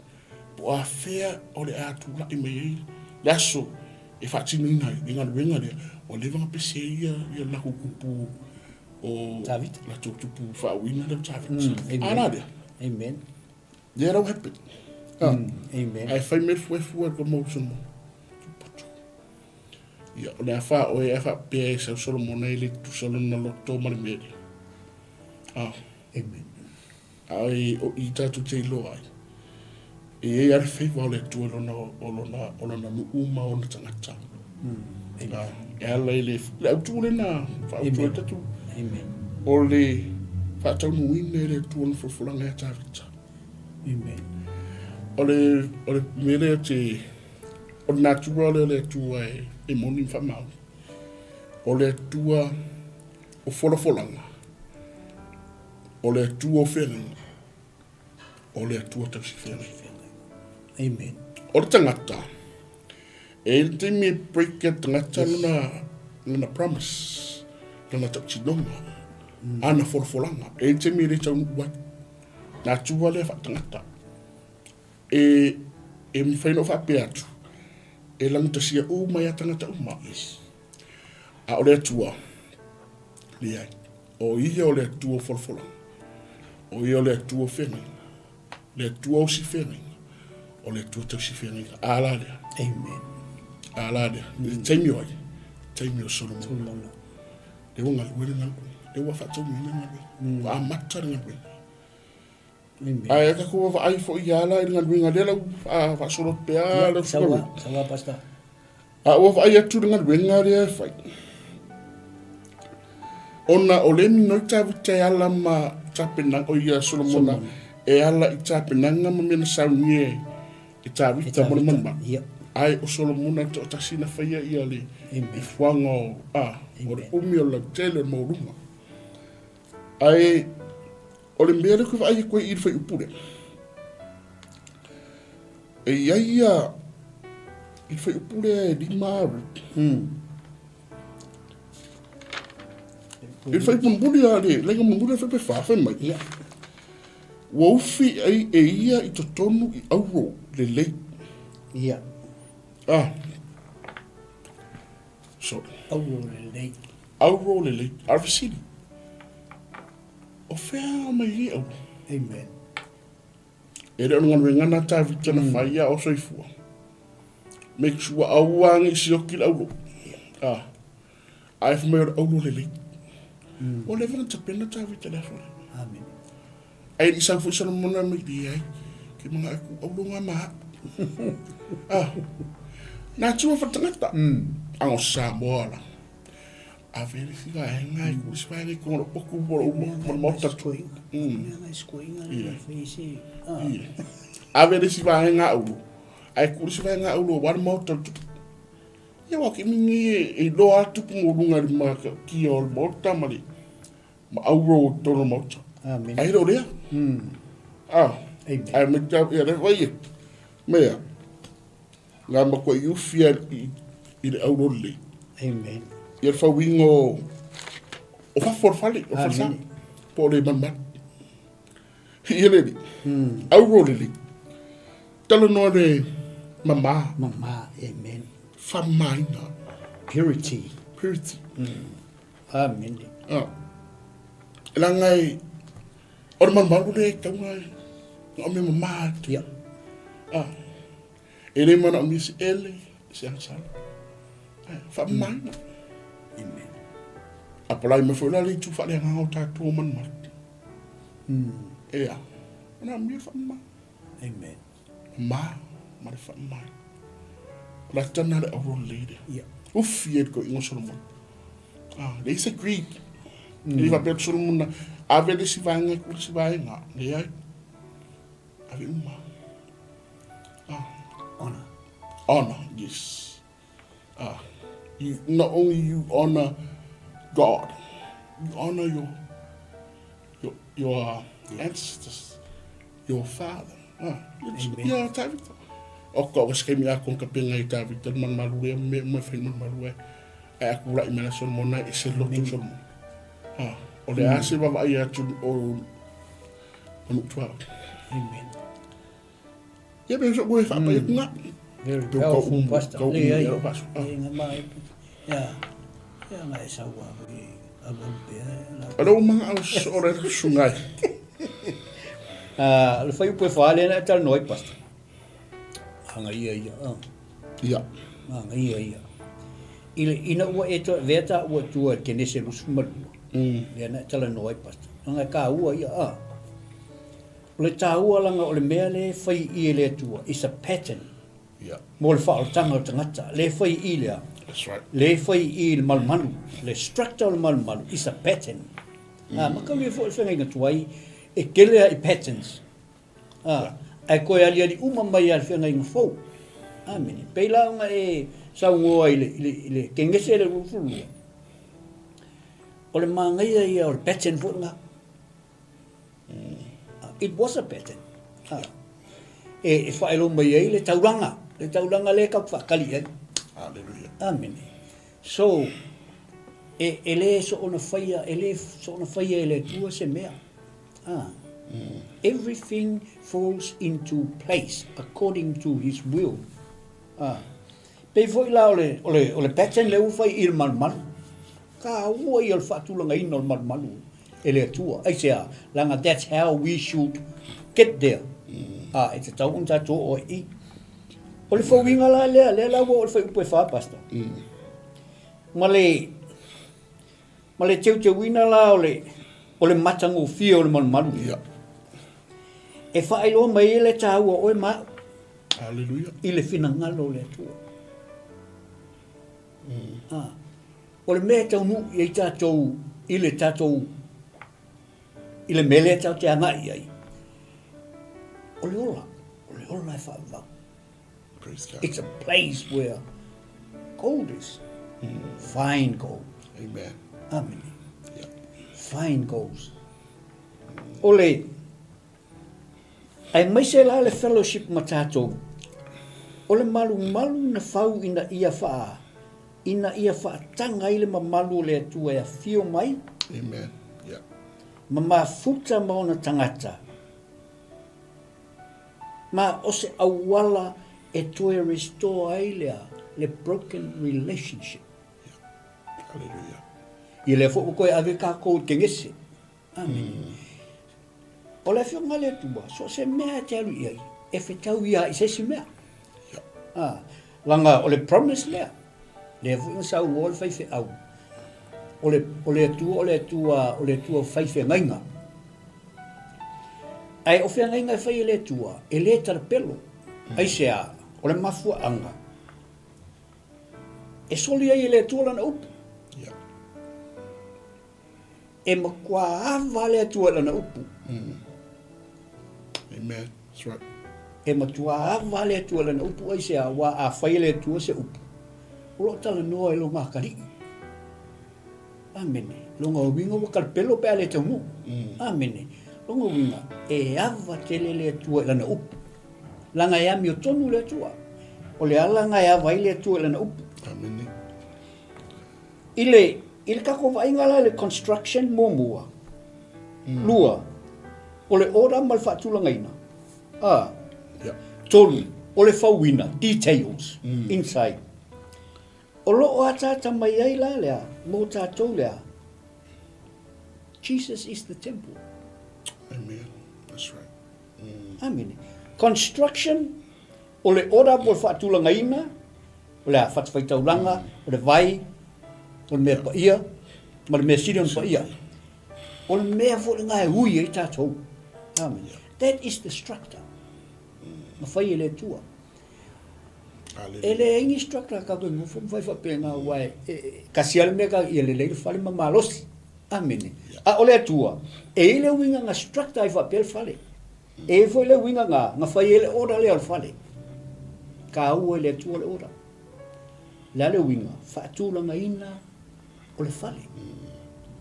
S6: po o afea o le a tula'i mai ai le aso e faatinoina ai le galuega lea, ua leva na pese ai ia, ia le latou tupu o
S5: Tavita.
S6: latou tupu faauuina lea o Tavita.
S5: Amen.
S6: A la lea.
S5: Amen.
S6: Lea la ua happen. Ah.
S5: Amen.
S6: Ae fai mai le fuefue a le promotion mo. Poto. Ia, o le a wha oe a whaapea e sau Solomona e le tusa lona loto ma le mea lea. Ah.
S5: Amen.
S6: Ai, o i tātou te iloa ai. E ei a le feiva o le Atua lona, o lona, o lona nuu ma ona tagata.
S5: Amen.
S6: Ah, e ala i le, le autu lena, whaautu e tatu.
S5: Amen.
S6: O le whaataunuina e le Atua na folafolaga ia Tavita.
S5: Amen.
S6: O le, o le mea lea te, o le natura lea o le Atua e, e moni ma faamaoni. O le Atua o folafolaga, o le Atua o feagaiga, o le Atua tausi feagaiga.
S5: Amen.
S6: O le tagata, e i ai le taimi e break e le tagata lona, lona promise, lona tautinoga, ana folafolaga. E i ai le taimi e le taunuu ai. Nā Atua lea faatagata. E, e mafai ona ou faapea atu, e lagatasia uma ai a tagata uma.
S5: Yes.
S6: A o le Atua, leai. O ia o le Atua o folafolaga. O ia o le Atua o feagaiga. Le Atua osi feagaiga. O le Atua tausi feagaiga. A la lea.
S5: Amen.
S6: A la lea. Le taimi o ai? Taimi o Solomona.
S5: Solomona.
S6: Lea ua galue le galuega. Lea ua faataunuuina le galuega. Ua amata le galuega.
S5: Amen.
S6: Ae tatou vaavaai foi ia ala i le galuega lea lau faasolo atu pea lau
S5: Saua, saua pastor.
S6: A ua vaai atu le galuega lea e fai. Ona o le minoi Tavita e ala ma tapenaga, o ia Solomona e ala i tapenaga ma mea na saunia e Tavita mo le malumalu.
S5: Ia.
S6: Ae o Solomona e toatasi na faia ia le
S5: Amen.
S6: fuaga o, a, o le umi o le lautele o le maualuga. Ae o le mea lea ou te vaai atu ai i le fuaiupu lea, e i ai ia i le fuaiupu lea e 5 alu. I le fuaiupu mulimuli a le laina mulimuli a le fuaiupu e 4 fai mai.
S5: Ia.
S6: Ua ufi ai e ia i totonu i auro lelei.
S5: Ia.
S6: Ah. Sorry.
S5: Auro lelei.
S6: Auro lelei. A o le fesili, o fea mai nei auro?
S5: Amen.
S6: E le o le galuega lena Tavita na fai a o soifua. Make sure aua ne i sioki le auro. Ah. Ae fai mai o le auro lelei. Ua leva ona tapena Tavita i le aso lea.
S5: Amen.
S6: Ae le i sau foi Solomona mai leai, ke manaʻo e ku auro ngā ma. Ah. Nā tua whatangata. Ango Samoa la. Ave le isi vaega e ku isi vaega i konga poku mo lo mo mo tatu. Ave le isi vaega auro. Ae ku isi vaega auro wa mo tatu. Ia wa ki mingi e loa atu ku mo lunga le ma ki o le mota ma le ma auro o tonu mota.
S5: Amen.
S6: Ai lo lea. Ah. Ai me ta ia le vai. Mea. Ngā makua i uwhia i, i le auro lelei.
S5: Amen.
S6: Ia le fauiga o, o fafo o le fale, o le falesa. Po o le malumalu. Ia le alii. Auro lelei. Talanoa le mama.
S5: Mama, amen.
S6: Faamamaina.
S5: Purity.
S6: Purity.
S5: Amen.
S6: Ah. Leaga e, o le malumalu lea e tauga e, na o mea mama atu.
S5: Ia.
S6: Ah. E le manaomia se ele, se agasala. Ae, faamamaina.
S5: Amen.
S6: Apalai mai foi la le itu faaleagaga o tatou o malumalu. Ea, manaomia le faamama.
S5: Amen.
S6: Mama ma le faamamaina. O le atana le auro lelei lea.
S5: Ia.
S6: Ufi e le koiga o Solomona. Ah, le isa greed. Mm. E faapea Solomona, ave le isi vaega i ku le isi vaega. Leai. Ave uma. Ah.
S5: Honor.
S6: Honor, yes. Ah. You, not only you honor God, you honor your your, your ancestors, your father. Ah,
S5: Amen.
S6: yeah, Tavita. O ka o se kaimi a kon ka penga i Tavita, le malumalu lea, me me whai malumalu e. Ai aku la i mela Solomona e se loto Solomona. Ah, o le a se vava ai atu o o nu tua.
S5: Amen.
S6: Ia pe so koe whaapai atu ngā.
S5: Very
S6: Tau kau
S5: powerful
S6: umu,
S5: pastor.
S6: kau umu
S5: Leai.
S6: ia pasu. Ah.
S5: Ia ngā mai. Ia. Ia ngā e sau a i au au pea.
S6: O le umanga au so le sungai.
S5: Ah, le whai upu e whaale na e tala noa i pastor. Anga ia ia. Ah.
S6: Ia.
S5: Anga ia ia. I le ina ua e toa vea ta ua tua i Kenese 22. Lea na e tala noa i pastor. Anga ka ua ia. Ah. O le tāua langa o le mea le whai i e le Atua is a pattern.
S6: Yeah.
S5: Mo le whaolotanga o tangata. Le whai i lea.
S6: That's right.
S5: Le whai i le malumalu. Le structure o le malumalu is a pattern. Mm. Ah, maka ua fo le whenga tuai e kele i patterns. Ah, ai koe aliali uma mai a le whenga fou. Amene. Pei la ona e saungoa i le, i le, i le kengese le rufulua. O le mangaia ia o le pattern fo nga. It was a pattern. Ah. E, e whaelo mai ai le tauranga. Le tauranga le kau whakali ai.
S6: Hallelujah.
S5: Amene. So, e, e le so ona whaia, e le so ona whaia e le tua se mea. Ah. Everything falls into place according to his will. Ah. Pei foi la o le, o le, o le pattern le ua whai i le malumalu. Ka ua ia le whaatulanga ina o le malumalu e le Atua. Aisea, langa that's how we should get there. Ah, e te tau ona tātou o i. O le fauinga la lea, lea la ua o le whai upu e wha, pastor. Ma le, ma le teuteuina la o le, o le matagofie o le malumalu.
S6: Ia.
S5: E whaailoa mai e le tāua oe ma
S6: Hallelujah.
S5: i le finagalo o le Atua. Ah. O le mea e taunuu i ai tātou i le tātou i le mea lea tatou te agai ai. O le ola, o le ola e whaavau.
S6: Praise God.
S5: It's a place where gold is. Fine gold.
S6: Amen.
S5: Amen.
S6: Yeah.
S5: Fine gold. O le, ai mai se la le fellowship ma tātou, o le malumalu na fau ina ia wha, ina ia whaatanga i le mamalu o le Atua e awhio mai,
S6: Amen. Yeah.
S5: ma mafuta ma ona tangata. Ma o se auala e toe restore ai lea le broken relationship.
S6: Hallelujah.
S5: Ia lea foi ua toe ave tatou i kegese. Amene. O le Afioga a le Atua, so o se mea e te alu i ai, e fetau ia i se isi mea. Ah, laga o le promise lea. Lea foi na saunoa le faifeau. O le, o le Atua, o le Atua, o le Atua fai feagaiga. Ae o feagaiga e fai e le Atua, e le talapelo. Aisea, o le mafuaaga. E soli ai e le Atua lana upu.
S6: Yeah.
S5: E matua ava le Atua i lana upu.
S6: Amen. That's right.
S5: E matua ava le Atua i lana upu aisea, aua a fai e le Atua se upu, o lo o talanoa i lona atalii. Amene. Lona uiga ua talapelo pe a le taunuu. Amene. Lona uiga, e ava tele le Atua i lana upu. Leaga e amiotonu le Atua. O le ala lena e ava ai le Atua i lana upu.
S6: Amene.
S5: I le, i le tatou vaaiga la i le construction muamua, lua, o le order ma le faatulagaina, a,
S6: Yeah.
S5: tolu, o le fauina, details, inside. O lo o ataata mai ai la lea, mo tatou lea, Jesus is the temple.
S6: Amen. That's right.
S5: Amene. Construction, o le order po o le faatulagaina, o le a, fatafaitaulaga, o le vai, o le mea paia, ma le mea sili ona paia. O le mea foi lena e ui ai tatou. Amene. That is the structure. Na fai e le Atua. E leai ni structure a tatou e nofo ma fai faapena aua e, e, e kasi lava le mea ia lelei le fale ma malosi. Amene. A o le Atua, e i ai le uiga na structure ai faapea le fale. E i ai foi le uiga na, na fai ai le order lea o le fale. Taua i le Atua le order. O le a le uiga? Faatulagaina o le fale.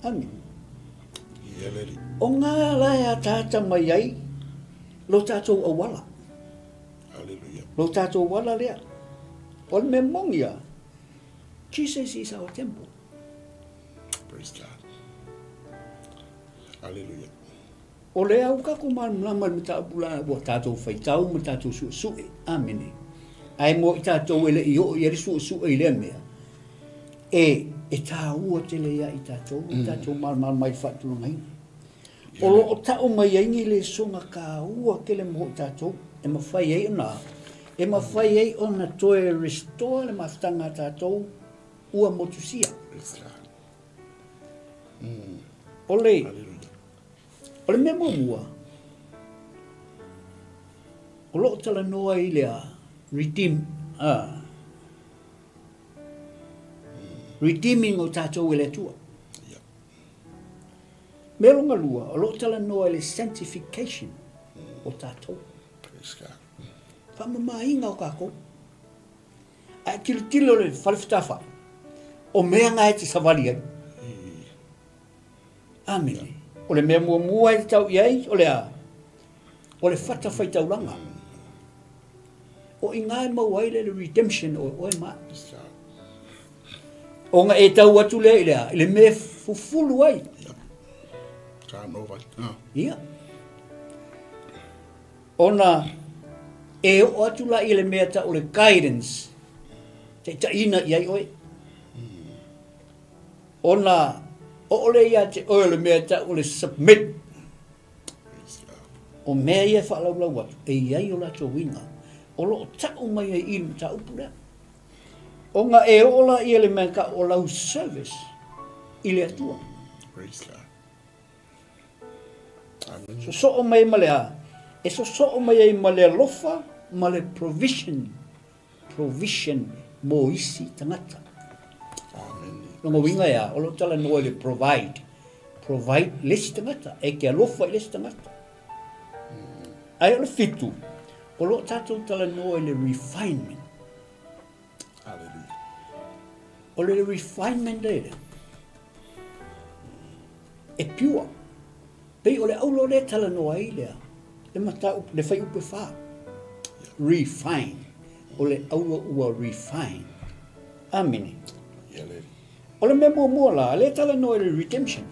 S5: Amene. O ngā la e ataata mai ai lo tatou auala. Lo tatou auala lea. O le mea moni lava, Jesus is our temple.
S6: Praise God. Hallelujah.
S5: O lea ua tatou malamalama i le mataupu la ua tatou faitau ma tatou suesue. Amene. Ae mo i tatou e le i oo i ai le suesue i lea mea, e, e taua tele ia i tatou lo tatou malamalama i le faatulagaina. O lo o tau mai ai ni lesona taua tele mo i tatou e mafai ai ona, e mafai ai ona toe restore le mafutaga a tatou ua motusia. O le, o le mea muamua, o lo o talanoa i le redeem, redeeming o tatou e le Atua. Mea lona lua, o lo o talanoa i le sanctification o tatou. Faamamaina o tatou. Ae tilotilo le fale fetafai, o mea na e te savali ai. Amene. O le mea muamua e te tau i ai, o le a? O le fata faitaulaga. O i ina e maua ai le redemption o oe ma au. Ona e tau atu lea i le a? I le mea e fufulu ai. Ia. Ona e oo atu la i le mea tau o le guidance, taitaiina i ai oe. Ona oo lea ia te oe o le mea tau o le submit. O mea ia e faalaulau atu, e i ai o latou uiga, o lo o tau mai ai i le mataupu lea. Ona e oo la ia le mea tau o lau service i le Atua.
S6: Praise God.
S5: Sosoo mai ai ma le a? E sosoo mai ai ma le alofa ma le provision, provision mo isi tagata. Lona uiga e a? O lo o talanoa i le provide, provide le isi tagata, e te alofa i le isi tagata. Ae o le fitu, o lo o tatou talanoa i le refinement.
S6: Hallelujah.
S5: O le refinement lea, e pure. Pei o le aulo lea e talanoa ai lea, le mataupu, le fuaiupu e fa. Refine. O le aulo ua refine. Amene. O le mea muamua la, lea e talanoa i le redemption.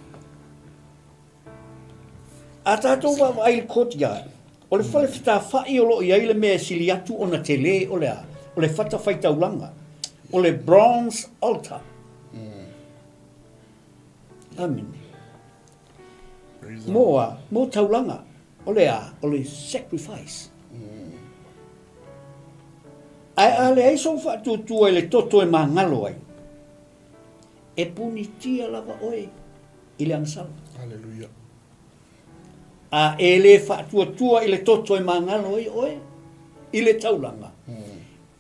S5: A tatou vaavaai i le courtyard, o le fale fetafai o lo o i ai le mea e sili atu ona tele o le a? O le fatafaitaulaga, o le bronze altar. Amene. Mō a, mō taulaga, o le a, o le sacrifice. Ae a leai sou faatuatua i le toto e magalo ai, e punitia lava oe i le agasala.
S6: Hallelujah.
S5: A e le faatuatua i le toto e magalo ai oe i le taulaga,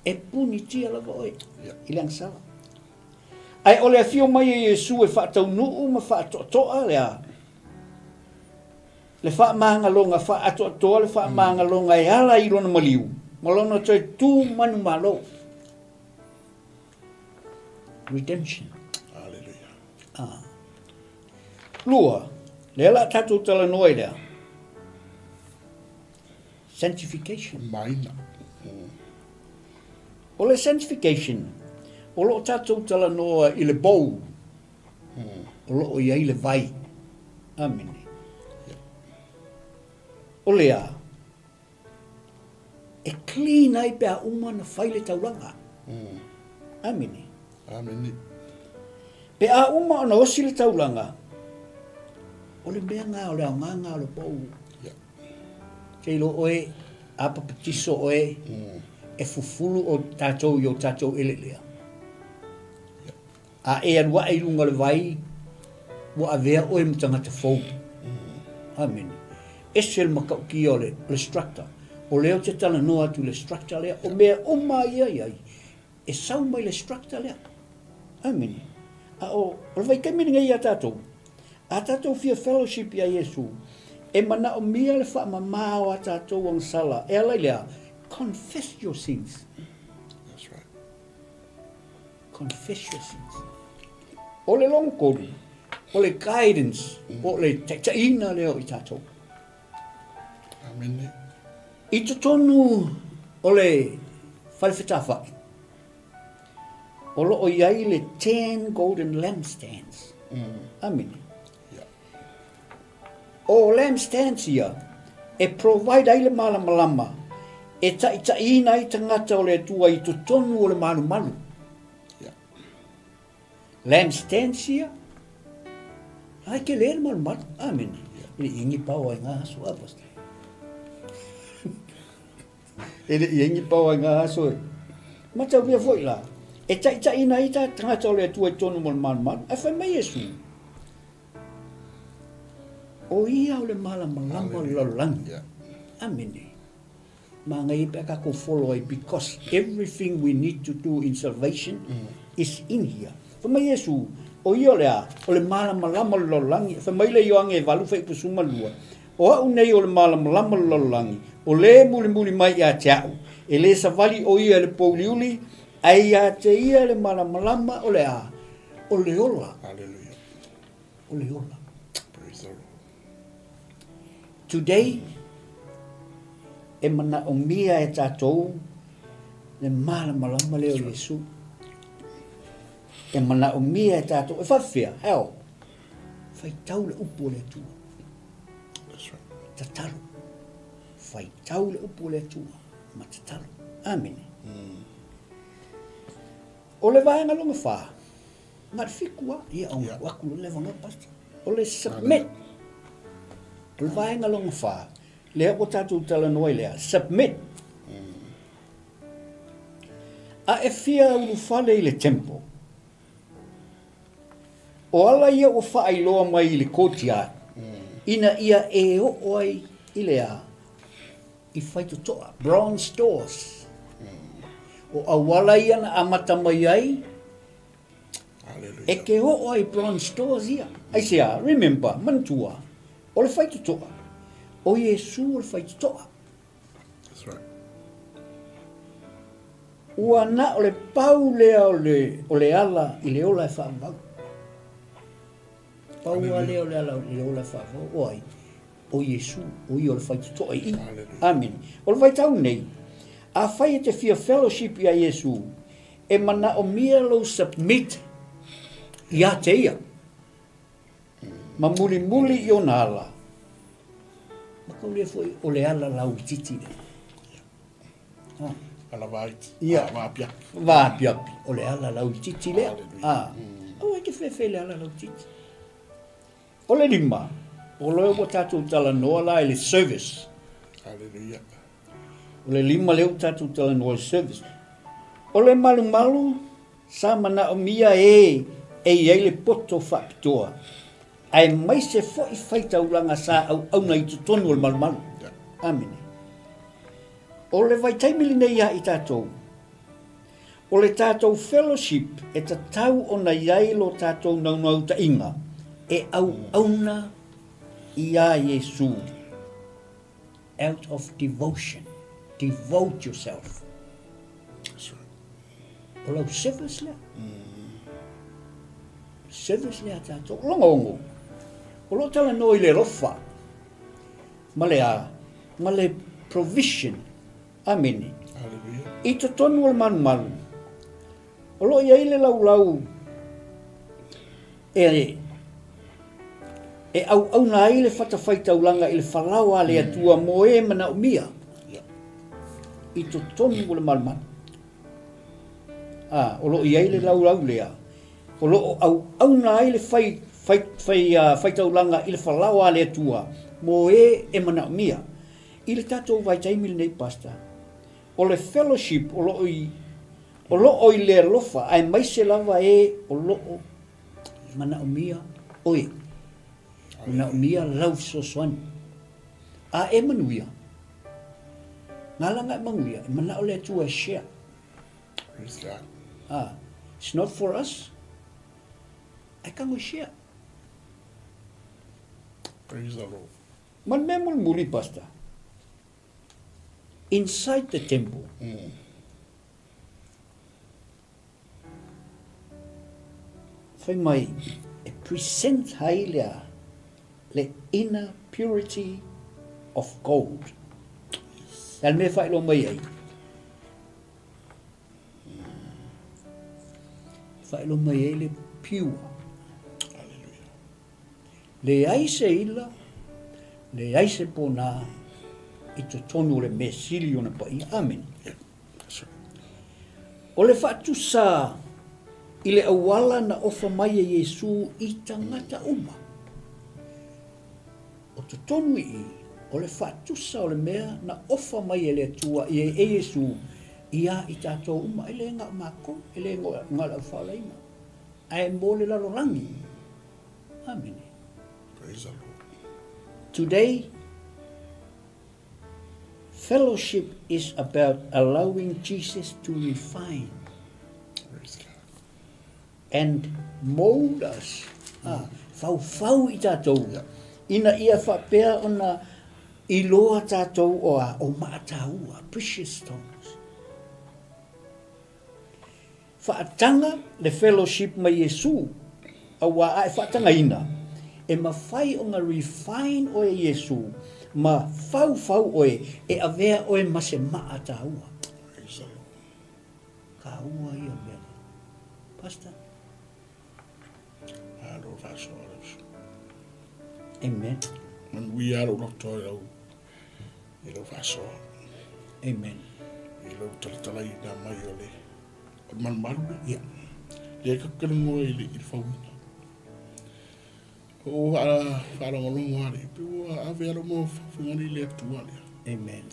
S5: e punitia lava oe i le agasala. Ae o le afio mai o Iesu e faataunuu ma faatoatoa le a? Le faamagaloga faaatoatoa le faamagaloga e ala i lona maliu ma lona toe tu manumalo. Redemption.
S6: Hallelujah.
S5: Ah. Lua, lea la tatou talanoa i lea. Sanctification.
S6: Maina.
S5: O le sanctification, o lo o tatou talanoa i le bowl, o lo o i ai le vai. Amene. O le a, e clean ai pe a uma na fai le taulaga. Amene.
S6: Amene.
S5: Pe a uma ona osi le taulaga, o le mea nga o le aoga nga o le bowl. Kei lo oe, a papatiso oe, e fufulu o tatou i o tatou eleelea. A e alu ae i luga o le vai, ua avea oe ma tagata fou. Amene. Ese le matautia o le, o le structure. O lea ou te talanoa atu i le structure lea, o mea uma ia i ai, e sau mai le structure lea. Amene. A o, o le vaitaimi lenei ia tatou, a tatou fia fellowship ia Iesu, e manaomia le faamama o a tatou agasala, e ala i le a? Confess your sins.
S6: That's right.
S5: Confess your sins. O le lona tolu, o le guidance, po o le taitaiina lea o i tatou.
S6: Amene.
S5: I totonu o le fale fetafai, o lo o i ai le 10 golden lampstands. Amene.
S6: Yeah.
S5: O lampstands ia, e provide ai le malamalama, e taitaiina ai tagata o le Atua i totonu o le malumalu.
S6: Yeah.
S5: Lampstands ia, ai ke le malumalu. Amene. E le ingi pao ai ngā aso a pastor. E le i ingi pao ai ngā aso e. Matauria foi la, e taitaiina ai ta tagata o le Atua i totonu mo le malumalu. Ae fai mai Iesu, O ia o le malamalama o le lalolagi. Amene. Manaia pe a tatou follow ai because everything we need to do in salvation is in here. Fai mai Iesu, o ia o le a? O le malamalama o le lalolagi. Fai mai le Ioane e 8 fuaiupu 12, O au nei o le malamalama o le lalolagi, o le mulimuli mai ia te au, e le savali o ia i le pouliuli, ae ia te ia le malamalama o le a? O le ola.
S6: Hallelujah.
S5: O le ola.
S6: Praise the Lord.
S5: Today, e manaomia e tatou le malamalama lea o Iesu. E manaomia e tatou, e faafefea, how? Faitau le upu o le Atua.
S6: That's right.
S5: Tatalo. Faitau le upu o le Atua ma tatalo. Amene. O le vaega lona fa, na o le fitu lava, ia ona tuu atu loa le avanoa Pastor. O le submit, o le vaega lona fa, lea ua tatou talanoa ai lea, submit. A e fia ulufale i le temple, o ala ia ua faailoa mai i le courtyard, ina ia e oo ai i le a? I Faitotoa, bronze doors. O auala ia na amata mai ai, e ke oo ai bronze doors ia. Aisea, remember, manatua, o le Faitotoa, o Iesu o le Faitotoa.
S6: That's right.
S5: Ua na o le pau lea o le, o le ala i le ola e faavavau. Pau lava lea o le ala i le ola e faavavau, o ai? O Iesu, o ia o le faitotoa i i. Amene. O le vaitau nei, afai e te fia fellowship ia Iesu, e manaomia lou submit ia te ia, ma mulimuli i ona ala, mataulia foi o le ala lauitiiti lea. Ah.
S6: Ala vaiti.
S5: Ia.
S6: Ah, vaapiapi.
S5: Vaapiapi. O le ala lauitiiti lea. Ah. Aua e te fefe i le ala lauitiiti. O le lima, o lea ua tatou talanoa la i le service.
S6: Hallelujah.
S5: O le lima lea ua tatou talanoa i le service. O le malumalu sa manaomia e e i ai le poto faapitoa, aemaise foi faitaulaga sa auauna i totonu o le malumalu. Amene. O le vaitaimi lenei ia i tatou, O le tatou fellowship e tatau ona i ai lo tatou naunautaiga e auauna iā Iesu out of devotion, devote yourself.
S6: That's right.
S5: O lau service lea. Service lea a tatou. O logogo, o lo o talanoa i le alofa ma le a, ma le provision. Amene. I totonu o le malumalu, o lo o i ai le laulau e, e auauna ai le fatafaitaulaga i le falao a le Atua mo e manaomia i totonu o le malumalu. A, o lo o i ai le laulau lea, o lo o auauna ai le fai, fai, fai, uh, faitaulaga i le falao a le Atua mo e e manaomia. I le tatou vaitaimi lenei Pastor, o le fellowship o lo o i, o lo o i le alofa aemaise lava e o lo o manaomia oe, manaomia lau fesoasoani. A e manuia, galaga e manuia, e manao le Atua e share.
S6: Praise God.
S5: Ah, it's not for us. I can go share.
S6: Praise the Lord.
S5: Ma le mea mulimuli Pastor, inside the temple, fai mai e present ai lea le inner purity of gold. Le a le mea e faailoa mai ai? E faailoa mai ai le pure. Leai se ila, leai se ponā i totonu o le mea sili ona paia. Amene. O le faatusa i le auala na ofa mai e Iesu i tagata uma. O totonu i i, o le faatusa o le mea na ofa mai e le Atua i e Iesu ia i tatou uma, e le na o makou, e le na o le aufaolaina, ae mo le lalolagi. Amene.
S6: Praise the Lord.
S5: Today, fellowship is about allowing Jesus to refine
S6: Praise God.
S5: and mold us. Ah, faufau i tatou. Yeah. Ina ia faapea ona iloa tatou o a, o maataua, precious stones. Faataga le fellowship ma Iesu, auā a e faatagaina, e mafai ona refine oe e Iesu ma faufau oe e avea oe ma se maa taua.
S6: Praise the Lord.
S5: Taua ia mea. Pastor.
S6: Malo faasoa le uso.
S5: Amen.
S6: Manuia lou loto i lau, i lau faasoa.
S5: Amen.
S6: I lau talatalaina mai o le, o le malumalu le.
S5: Yeah.
S6: Lea ka kalagoa i le, i le fauina. O whaalongolongo ale, pe ua ave alo mo fawhingani le atua lea.
S5: Amen.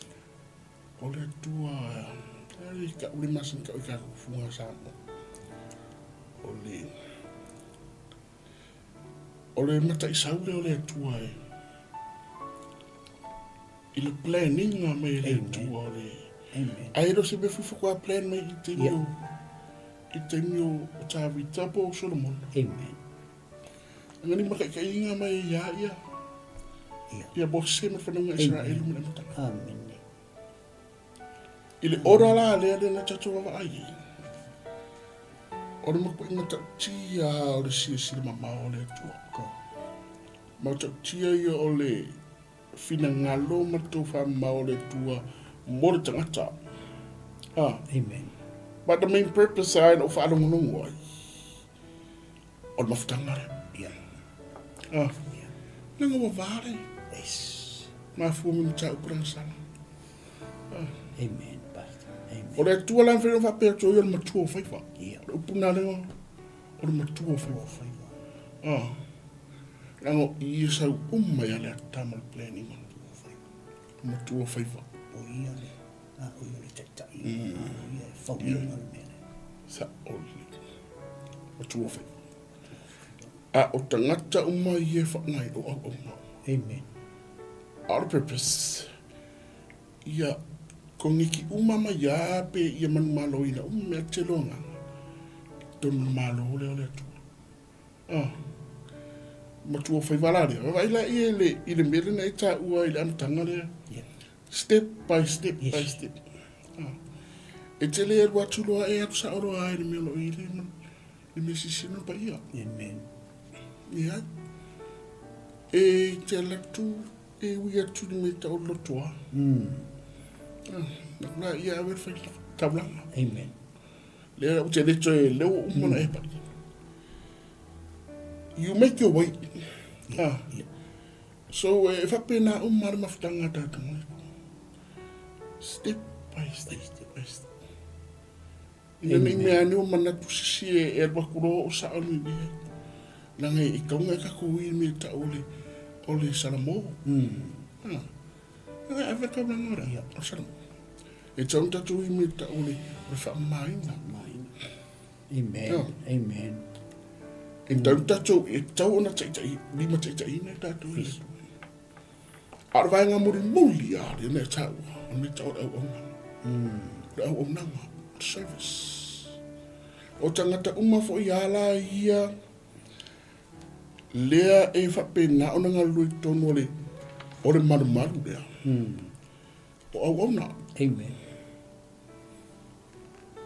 S6: O le Atua, e ka ule masin ka ka funga sa mo. O le o le mata i saule o le Atua e. I le planning a me le Atua o le.
S5: Amen.
S6: Ai lo se me fufu kwa plan mai i te yeah. i te mi o Tavita po Solomon.
S5: Amen.
S6: Ngani makaikaiga mai ia ia. Ia Mose ma whanau Israel ma le matanga.
S5: Amen.
S6: I le ora la lea lea na tatou vaavaai ai, o le makuai matautia o le silasila mamao o le Atua. Matautia ia o le finagalo ma le tofamamao o le Atua mo le tagata. Ah.
S5: Amen.
S6: But the main purpose ai na o faalogologo ai, o le mafutaga lea.
S5: Yeah.
S6: Ah. Yeah. Nanga ua vale.
S5: Yes.
S6: Mafua me mataupu lagasala. Ah.
S5: Amen, Pastor. Amen.
S6: O le Atua la mawhai whapea atu o le matua o whaiwa.
S5: Yeah.
S6: O le upu nā lenga, o le matua o whaiwa.
S5: Whaiwa.
S6: Ah. Leaga o i e sau uma ia le ata ma le planning o le matua faiva.
S5: O ia le, a o ia le taitai, a o ia e fauina le mea lea.
S6: Sa'o lelei. Matua faiva. A o tagata uma ia e faaaogaina o auauna uma.
S5: Amen.
S6: A o le purpose, ia koniki uma mai a pe ia manumaloina uma mea tele o agaga i totonu o le Malo lea o le Atua. Ah, matua faiva la lea. Vaai la ia i le, i le mea lea na e taua i le amataga lea.
S5: Yeah.
S6: Step by step
S5: yes.
S6: by step. Ah. E te le alu atu loa e alu sao loa ai le mea o lo o i le, le mea sisina pa ia.
S5: Amen.
S6: Ia. E te alu atu, e ui atu le mea tau lotoa. Ah, na ia awe fai taulaga.
S5: Amen.
S6: Lea ou te le toe leo uma na e pai. You make your way. Ah. So e faapena uma le mafutaga a tatou mai. Step by step, step by step. Ina nei mea ane o manatu sisi e, e alu atu loa o sao ni le. Langa e kaunga e kako i me ta o le o le Salamo. Ah. Langa e ave kaulanga ora o Salamo. E tau ona tatou imi e tau o le faamamaina.
S5: Amen.
S6: Yeah.
S5: Amen.
S6: E tau tatou, e tau ona taitai, lima taitaiina e tatou i le Atua. A o le vaega mulimuli a le mea taua, o le mea tau o le auaunaga. O le auaunaga, o le service. O tagata uma foi a la ia lea e faapena ona galulue i totonu o le o le malumalu lea. O auauna.
S5: Amen.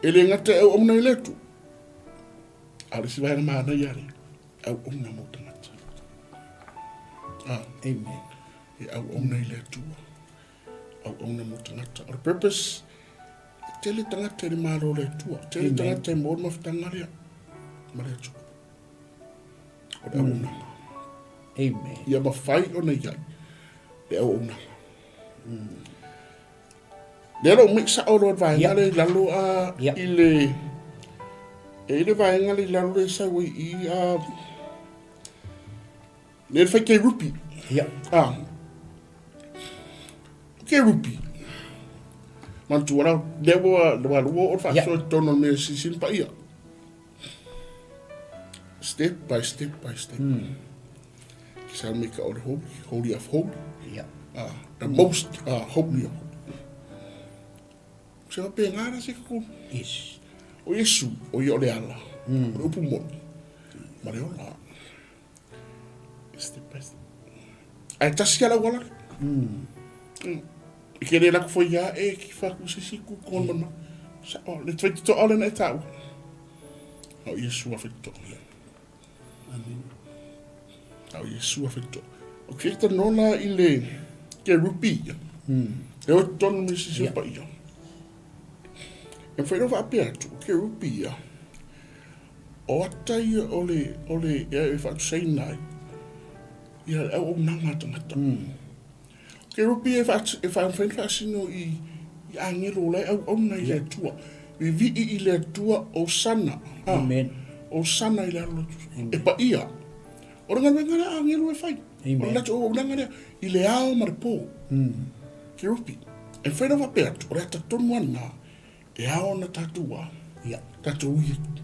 S6: E le gata e auauna i le Atua, a o le isi vaega manaia lea, auauna mo tagata. Ah.
S5: Amen.
S6: E auauna i le Atua, auauna mo tagata. O le purpose, e tele tagata i le Malo o le Atua, tele tagata e maua le mafutaga lea ma le Atua. O le auaunaga.
S5: Amen.
S6: Ia mafai ona i ai le auaunaga. Lea lou mai sao loa le vaega lea i lalo a i le e i le vaega lea i lalo lea sau ai i a lea le fai kerupi.
S5: Ia.
S6: A kerupi. Manatua la lea ua ua lua o le faasoa i totonu o le mea silisili paia. Step by step by step. Sa make o le holy, holy of holy.
S5: Yeah.
S6: The most holy of holy. Se pe ngā se ko.
S5: Yes.
S6: O Yesu, o ia o le ala. O le upu moni. Ma le ola. Step by step. Ai tasi ala wala. I ke le lako foi ia e ki whaku se siku kon mana. Sa o le twai to ole na e tau. O Yesu a whito.
S5: Amen.
S6: A o Iesu a whito. O ke ta nola i le ke rupi ia. E o tonu me sisi yeah. pa ia. E whaino whaapea atu, o ke rupi ia. O ata ia o le, o le, ia e whaatusaina ai. Ia le au au nanga tangata. O ke rupi e whaatu, e whaamwhain whaasino i, i angelo lai au au na i le atua. Vivii i le Atua, Osana. Ah,
S5: Amen.
S6: Osana i le alo atu. E pa ia. O le galuega lea a angelo e fai.
S5: Amen.
S6: O le latou auaunaga lea i le ao ma le po. Kerupi. E mafai ona faapea atu, o le ata tonu lava lena e ao ona tatou a.
S5: Ia.
S6: Tatou ui atu.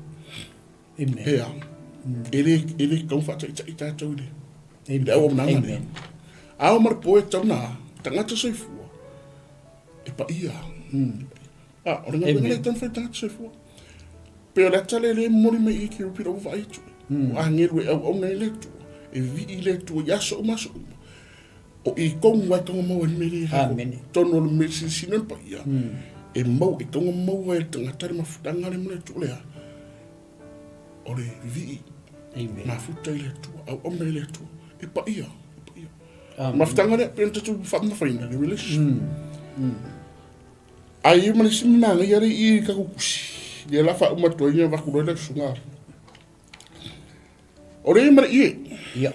S5: Amen.
S6: E a. E le, e le tatau ona faataitai tatou i le, i le
S5: Amen.
S6: auaunaga lea.
S5: Amen.
S6: Ao ma le po e tatau ona tagata soifua e paia. A, o le galuega lea e tatau ona fai e tagata soifua. Pe o le ata lea lea e momoli mai i kerupi lau vaai atu. O agelu e auauna i le Atua, e vivii i le Atua i aso uma aso uma. O i tonu ai taga maua i le mea lea i lalo.
S5: Amene.
S6: Tonu o le mea silisili o le paia, e mau, e taga maua e le tagata le mafutaga lea ma le Atua lea. O le vivii,
S5: Amen.
S6: mafuta i le Atua, auauna i le Atua, e paia, e paia.
S5: Amen.
S6: Mafutaga lea, pe na tatou faamamafaina le relationship. Ai e ma le isi manaia le i ka kukusi. Ia la fa uma toi ia vaku loa le sunga. O le ma le ie.
S5: Ia.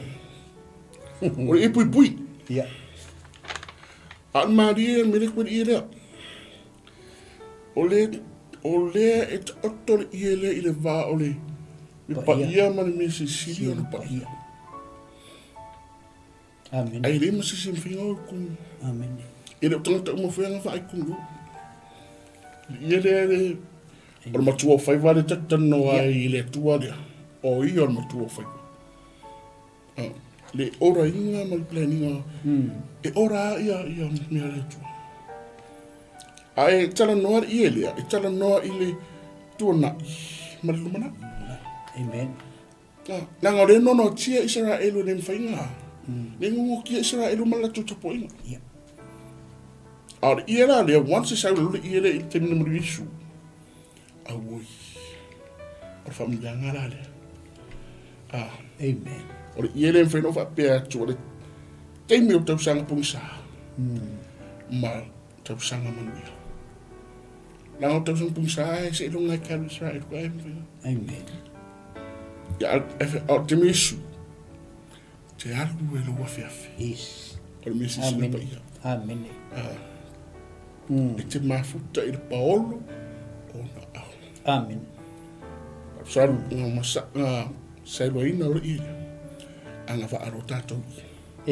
S6: O le ie pui pui.
S5: Ia.
S6: A le malie me le koe ie lea. O le o lea e taoto le ie lea i le va o le le paia ma le mea silisili o le paia.
S5: Amene.
S6: Ai le ma se isi e mafai ona o i kumu.
S5: Amene.
S6: E le o tagata uma foi e agavaa i kumu. Ia lea le, o le matua o faiva le tatatanoa ai i le Atua lea. O ia o le matua o faiva. Ah, le oraina ma le planning e ora ia ia mea le Atua. A e talanoa i e lea, e talanoa i le tuanai ma le lumanai.
S5: Amen.
S6: Ah, leaga o lea e nonotia Isaraelu e le mafai ona le gogotia Isaraelu ma le latou tapuaiga.
S5: Yeah.
S6: A o le ie la lea, once e sau i lalo le ie lea i le taimi na maliu Iesu, auoi, o le faamanuiaga la lea. Ah,
S5: Amen.
S6: o le ie lea e mafai ona ou faapea atu, o le taimi o tausaga pogisa ma tausaga manuia. Leaga o tausaga pogisa e seiloga e kalu Israel ka e mafai.
S5: Amen.
S6: Ia, a o te Iesu, te alu e lou afeafe.
S5: Yes.
S6: O le mea silasila
S5: Amen.
S6: paia.
S5: Amen.
S6: Ah. E te mafuta i le paolo o na ao.
S5: Amen.
S6: Sa nga masa nga sailoaina o le ia. Anga vaalo tātou i.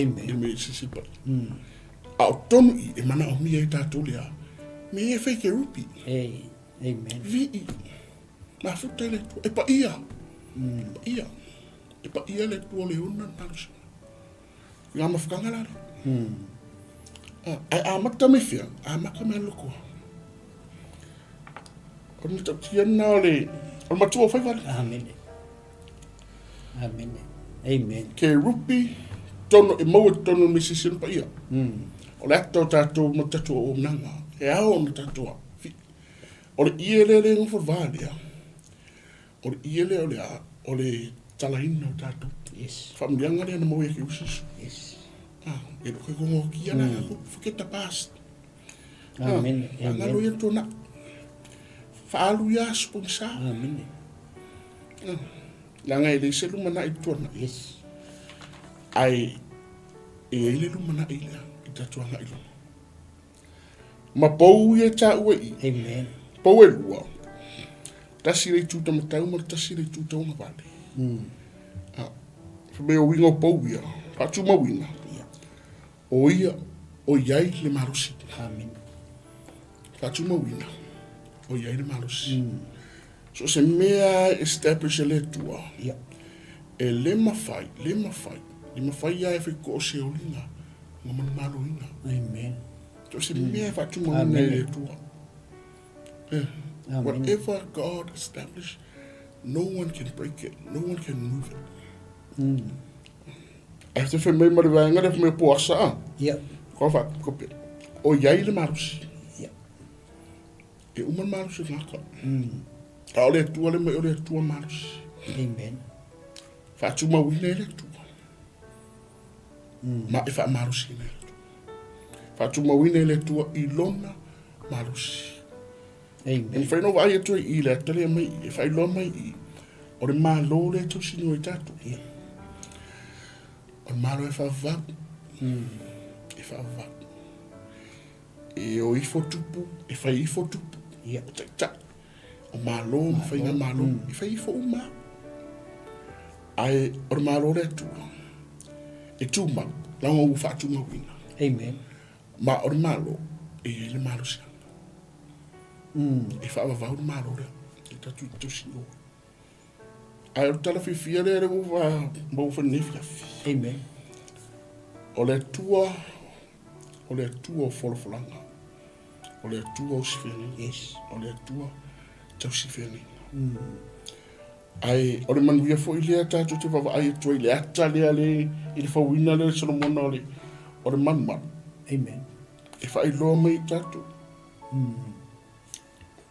S5: Amen.
S6: I le mea silasila paia. A o tonu i e manaomia ai tātou lea, me e fai ke rupi.
S5: Hey, amen.
S6: Vi'i. Mafuta i le Atua. E paia. E paia. E paia le Atua o le ona malosi. Ngā mafukanga la lea. Ah, ai amata mai fea, amata mai loko. O le matautia lena o le, o le matua o Faivale.
S5: Amen. Amen. Amen.
S6: Ke rupi tono e maua i totonu o le misisi o le paia. O le ata o tatou ma tatou auaunaga, e ao ona tatou afi. O le ie lea le nofo va lea, o le ie lea o le a, o le talaina o tatou.
S5: Yes.
S6: Faamanuiaga lea na maua ia ke Iesu.
S5: Yes.
S6: Ah, e lo ke kongo ki ana mm. Forget the past.
S5: Amen.
S6: Ah, Amen. Ia tona. Faalu ia aso pogisa.
S5: Amen.
S6: Ah, Leaga e leai se lumanai i tuanai.
S5: Yes.
S6: Ae e i ai le lumanai lea i tatou agai i luma. Ma pou ia e taua i i.
S5: Amen.
S6: Pou e lua. Tasi le itu tamatau ma le tasi le itu tauagavale. Ah, fai mai o uiga o pou ia, faatumauina.
S5: Yeah.
S6: O ia, o i ai le malosi.
S5: Amen.
S6: Faatumauina, o i ai le malosi. So se mea e establish e le Atua,
S5: Yeah.
S6: e le mafai, le mafai, le mafai lava e fai ko o se oliga ma manumaloina.
S5: Amen.
S6: So se mea e faatumauina e le Atua. Eh,
S5: Amen.
S6: Whatever God established, no one can break it, no one can move it. Ae te fai mai ma le vaega lea fai mai po asa a.
S5: Yeah.
S6: Ko fa ko pe. O iai le malosi.
S5: Yeah.
S6: E uma le malosi o le tagata. A o le Atua le mai o le Atua malosi.
S5: Amen.
S6: Faatumauina e le Atua. Ma e faamalosiina e le Atua. Faatumauina e le Atua i lona malosi.
S5: Amen.
S6: E mafai ona ou vaai atu ai i le ata lea mai i, e faailoa mai i, o le Malo lea e tausini ai tatou.
S5: Yeah.
S6: O le Malo e faavavau. E faavavau. E o ifo tupu, e fai ifo tupu.
S5: Yeah.
S6: O taitai. O Malo ma faiga Malo. E fai ifo uma. Ae o le Malo le Atua. E tumau, leaga ua faatumauina.
S5: Amen.
S6: Ma o le Malo, e i ai le malosiaga. E faavavau le Malo lea i tatou tausinio. Ae o le tala fiafia lea lea ua maua foi lenei afiafi.
S5: Amen.
S6: O le Atua, o le Atua o folafolaga. O le Atua o sifeagaiga.
S5: Yes.
S6: O le Atua tausi feagaiga. Ae o le manuia foi lea tatou te vaavaai atu ai i le ata lea le i le fauina lea o Solomona o le o le malumalu.
S5: Amen.
S6: E faailoa mai i tatou.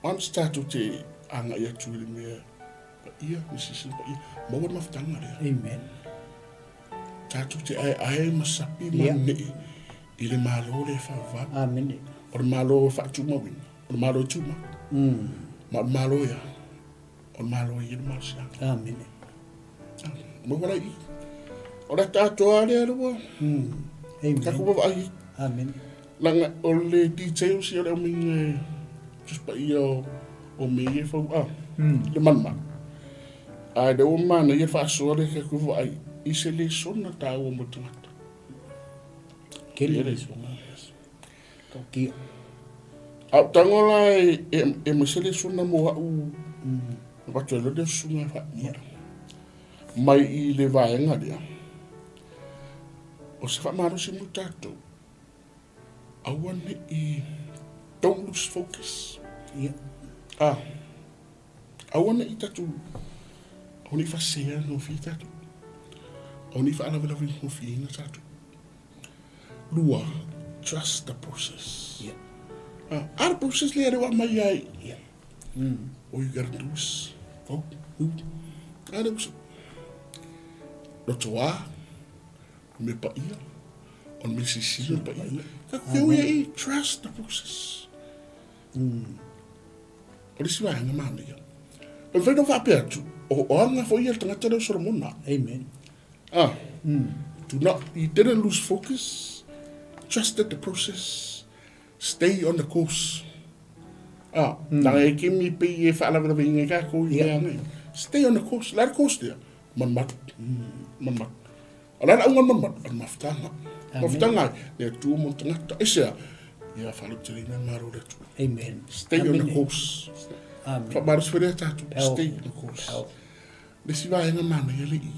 S6: Once tatou te agai atu i le mea paia, me silasila paia, maua le mafutaga lea.
S5: Amen.
S6: Tatou te aeae ma sapi ma
S5: Yeah.
S6: nee i le Malo lea e faavavau.
S5: Amen.
S6: O le Malo e faatumauina, o le Malo e tumau. Ma o le Malo ia, O le Malo e i ai le malosiaga.
S5: Amene.
S6: Maua la i. O le ata atoa lea le ua.
S5: Amen.
S6: Taku vaavaai ai.
S5: Amene.
S6: Leaga o le details ia o le aumaiga e Tusi Paia o mea ia e fau a. Le malumalu. Ae lea ua manaia le faasoa lea taku vaai i se lesona taua mo le tagata.
S5: Tele lesoga. Tautia.
S6: A o tago la e aemaise lesona mo a'u avatu ai loa lea susuga e faauma mai i le vaega lea. O se faamalosi mo tatou, aua ne i don't lose focus.
S5: Ia.
S6: Ah, aua ne i tatou, aua ne i faasea gofie tatou. Aua ne i faalavelave gofieina tatou. Lua, trust the process.
S5: Yeah.
S6: Ah, a le process lea le ua aumai ai.
S5: Yeah.
S6: All you gotta do is go, move. A le uso. Lotoa, o mea paia, o le mea silisili o le paia. Ka ke ui ai, trust the process. O le isi vaega manaia. O le mafai ona faapea atu, o aga foi ia le tagata lea o Solomona.
S5: Amen.
S6: Ah, do not, you didn't lose focus, trusted the process, stay on the course. Ah, mm. e kimi pe e whaalavelave inga ka ko i yeah. Stay on the course. La course dia. Manumanu. Manumanu. O le ala auga manumanu, o le mafutaga. Mafutaga ai, le Atua mo le tagata. Aisea? Ia faalautelina le Malo o le Atua.
S5: Amen.
S6: Stay on the course.
S5: Amen.
S6: Faamalosi foi lea tatou. Stay on the course. Le isi vaega manaia le i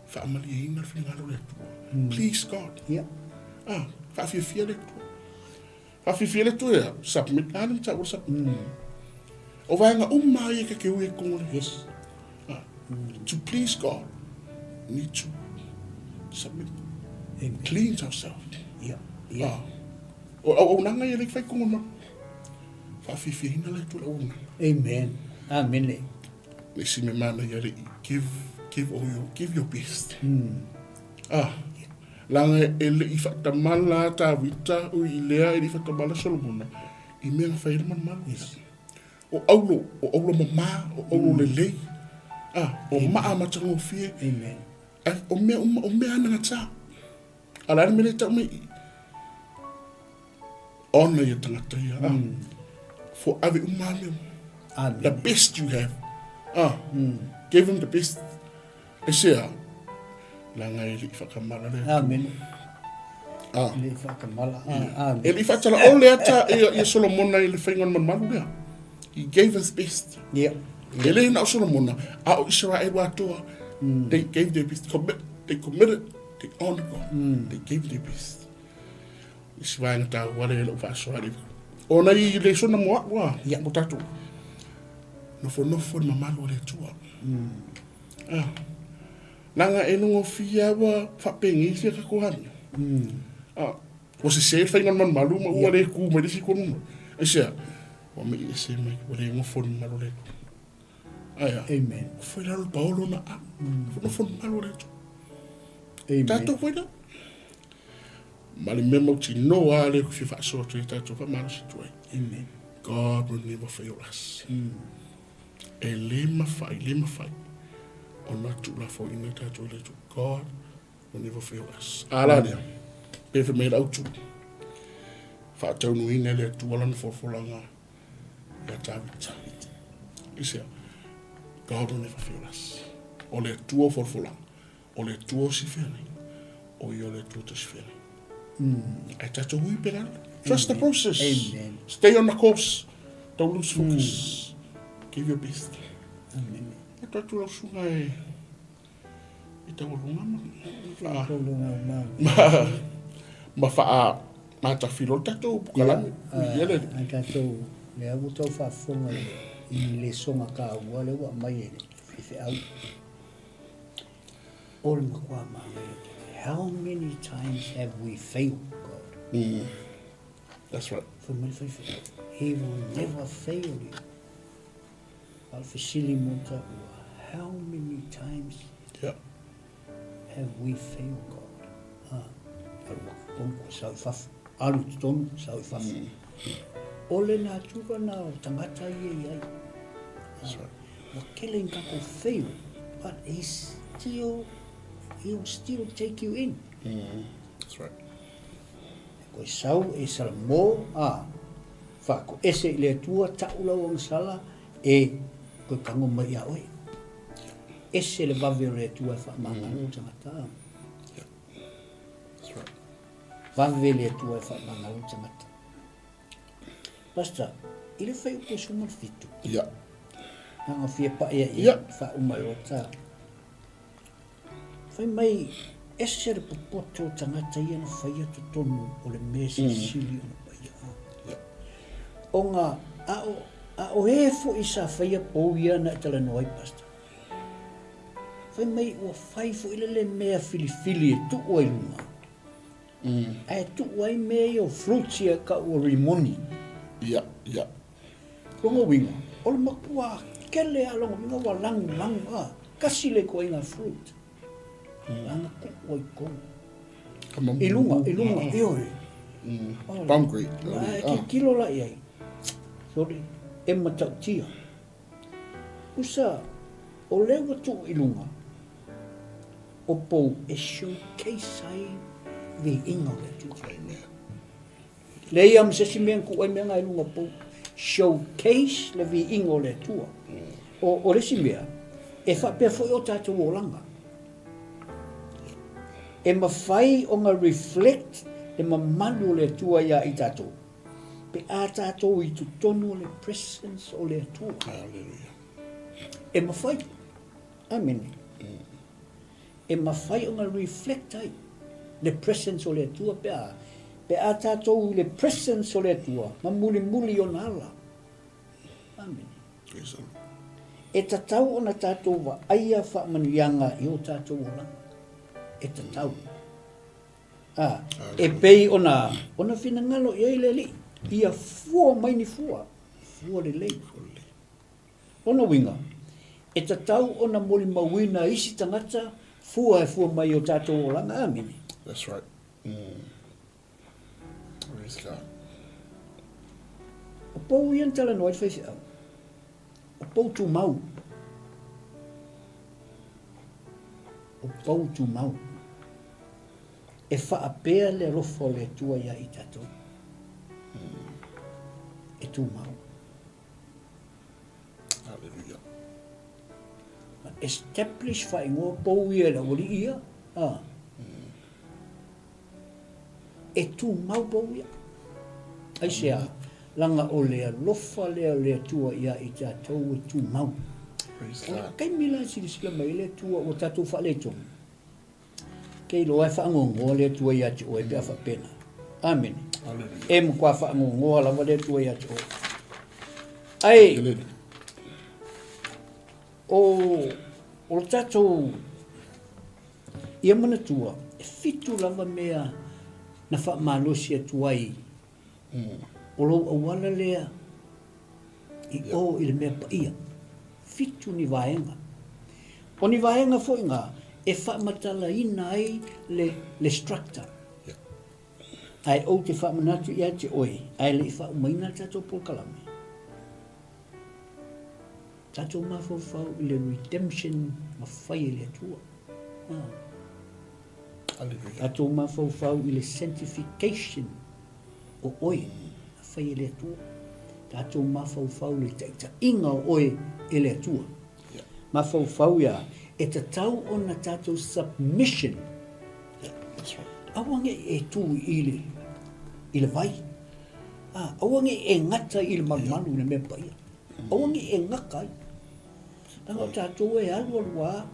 S6: faamalieina le finagalo o le Atua. Please God.
S5: Yeah.
S6: Ah, faafiafia le Atua. Faafiafia le Atua ia, submit. Ah, le mataupu o le submit. O vaega uma ia ka ke ui e kongo le.
S5: Yes.
S6: Ah, to please God, need to submit.
S5: Amen.
S6: Cleanse ourselves.
S5: Yeah. Yeah.
S6: Ah. O auaunaga ia le fai kongo ma. Faafiafiaina le Atua le auaunaga.
S5: Amen. Amen.
S6: Le isi mea manaia le i give, give all your, give your best. Ah, leaga e le i faatamala Tavita, ui i lea e le i faatamala Solomona i mea na fai ai le malumalu.
S5: Yes.
S6: O aulo, o aulo mamā, o aulo lelei. Ah, o maa matagofie.
S5: Amen.
S6: Ai, o mea uma, o mea anagatā. A o le a le mea lea e tau mai i i? Honor ia tagata ia. Ah. For ave uma lava mea.
S5: Amen.
S6: The best you have. Ah. Give him the best. Aisea? Leaga e le i whakamala le Atua.
S5: Amen.
S6: Ah.
S5: E le i whakamala. Ah, amen.
S6: E le i whaatala o le ata ia Solomona i le whainga o le malumalu lea. He gave his best.
S5: Yeah.
S6: E le na o Solomona, a o Israel atoa, they gave their best. Commit, they committed, they honored God. They gave their best. Isi vaega taua lea i lou faasoa i le Ona i lesona mo a'u a,
S5: Ia.
S6: mo tatou. Nofonofo i le mamalu o le Atua. Ah. Leaga e nogofia ua faapenei sia tatou amio. Ah, ua sese le faiga o le malumalu ma ua le ku mai le isi tonu mai. Aisea? Ua mei ese mai, ua le nofo i le mamalu o le Atua. Aia.
S5: Amen.
S6: Nofo i lalo le paolo na a'u. Nofo i le mamalu o le Atua.
S5: Amen.
S6: Tatou foi lea. Ma le mea mautinoa lava lea ou te fia faasoa atu ai i tatou faamalosi atu ai.
S5: Amen.
S6: God will never fail us. E le mafai, le mafai ona tuulafoaiina tatou e le Atua. God will never fail us. A la lea, pe fai mai le autu, faataunuina e le Atua lana folafolaga ia Tavita. Aisea? God will never fail us. O le Atua o folafolaga. O le Atua o sifealai, o ia o le Atua tosifealai. Ae tatou ui pe lalo. Trust the process.
S5: Amen.
S6: Stay on the course. Don't lose focus. Give your best.
S5: Amen.
S6: E tatou lau susuga e e taualuga ma
S5: Taualuga ma
S6: ma ma faa matafilo le tatou pukalame. Ia le
S5: Ai tatou lea ua tau faafofoga i lesoga taua lea ua aumai e le faifeau. O le matua manaia tele. How many times have we failed God?
S6: That's right.
S5: Fai mai le faifeau, He will never fail you. A o le fesili mo taua, how many times
S6: Yeah.
S5: have we failed God? Ha, alu atu tonu koe sau i fafo, alu totonu sau i fafo. O le natura na o tagata ia i ai.
S6: That's right.
S5: Ua tele ni tatou fail but he still he will still take you in.
S6: That's right.
S5: E koe sau e salamo a whakoese i le Atua ta'u lau agasala e koe tango mai ia oe. Ese le vave o le Atua e whaamangalo tagata.
S6: That's right.
S5: Vave le Atua e faamagalo le tagata. Pastor, i le fuaiupu e 17.
S6: Ia.
S5: Na fia pai ai
S6: Ia.
S5: faauma i o ta. Fai mai, ese le popoto o tagata ia na faia totonu o le mea silisili ona paia.
S6: Ia.
S5: Ona a o, a o e foi sa faia pou ia na e talanoa ai, Pastor. Fai mai ua fai foi le le mea filifili e tuu ai luga. Ae tuu ai mea ia o fruits ia kau o rimoni.
S6: Ia, ia.
S5: Lona uiga, o le matua kele a lona uiga ua lagolago a, kasi le ituaiga fruit. Lana tuu ai tonu. I luga, i luga, ioe.
S6: Pomegranate.
S5: Ae tilotilo la i ai. Sorry, e matautia. Usa, o lea ua tuu i luga o pou e showcase ai viiga o le Atua.
S6: Amen.
S5: Leai lava ma se isi mea na tuu ai mea na i luga o pou. Showcase le viiga o le Atua. O, o le isi mea, e faapea foi o tatou olaga. E mafai ona reflect le mamalu o le Atua ia i tatou. Pe a tatou i totonu o le presence o le Atua.
S6: Hallelujah.
S5: E mafai. Amene. E mafai ona reflect ai le presence o le Atua pe a, pe a tatou i le presence o le Atua ma mulimuli i ona ala. Amene.
S6: Praise the Lord.
S5: E tatau ona tatou vaaia faamanuiaga i o tatou olaga. E tatau. A, e pei ona, ona finagalo i ai le Alii, ia fua mai ni fua, fua lelei. Lona uiga, e tatau ona molimauina isi tagata fua e fua mai i o tatou olaga. Amene.
S6: That's right. Praise God.
S5: O pou ia na talanoa ai le faifeau. O pou tumau. O pou tumau. E faapea le alofa o le Atua ia i tatou. E tumau.
S6: Hallelujah.
S5: Na establish faaigoa pou ia e le aualii ia. Ah. E tumau pou ia. Aisea, laga o le alofa lea o le Atua ia i tatou e tumau.
S6: Praise
S5: O le
S6: God.
S5: taimi la e silasila mai ai le Atua ua tatou faaletonu, Kei iloa e faagogoa le Atua ia te oe pe a faapena. Amene.
S6: Hallelujah.
S5: E matua faagogoa lava le Atua ia te oe. Ae,
S6: Hallelujah.
S5: o, o le tatou, ia manatua, e fitu lava mea na faamalosi atu ai o lou auala lea i o i le mea paia. Fitu ni vaega. O ni vaega foi ngā e faamatalaina ai le, le structure. Ae ou te faamanatu ia te oe, ae le i faaumaina le tatou polokalame. Tatou mafaufau i le redemption na fai e le Atua. Ah.
S6: Hallelujah.
S5: Tatou mafaufau i le sanctification o oe na fai e le Atua. Tatou mafaufau i le taitaiga o oe e le Atua. Mafaufau ia, e tatau ona tatou submission.
S6: Yeah, that's right.
S5: Aua ne i e tū i le, i le vai. Ah, aua ne i e gata i le malumalu i le mea paia. Aua ne i e gata ai. Leaga o tatou e alualu lava.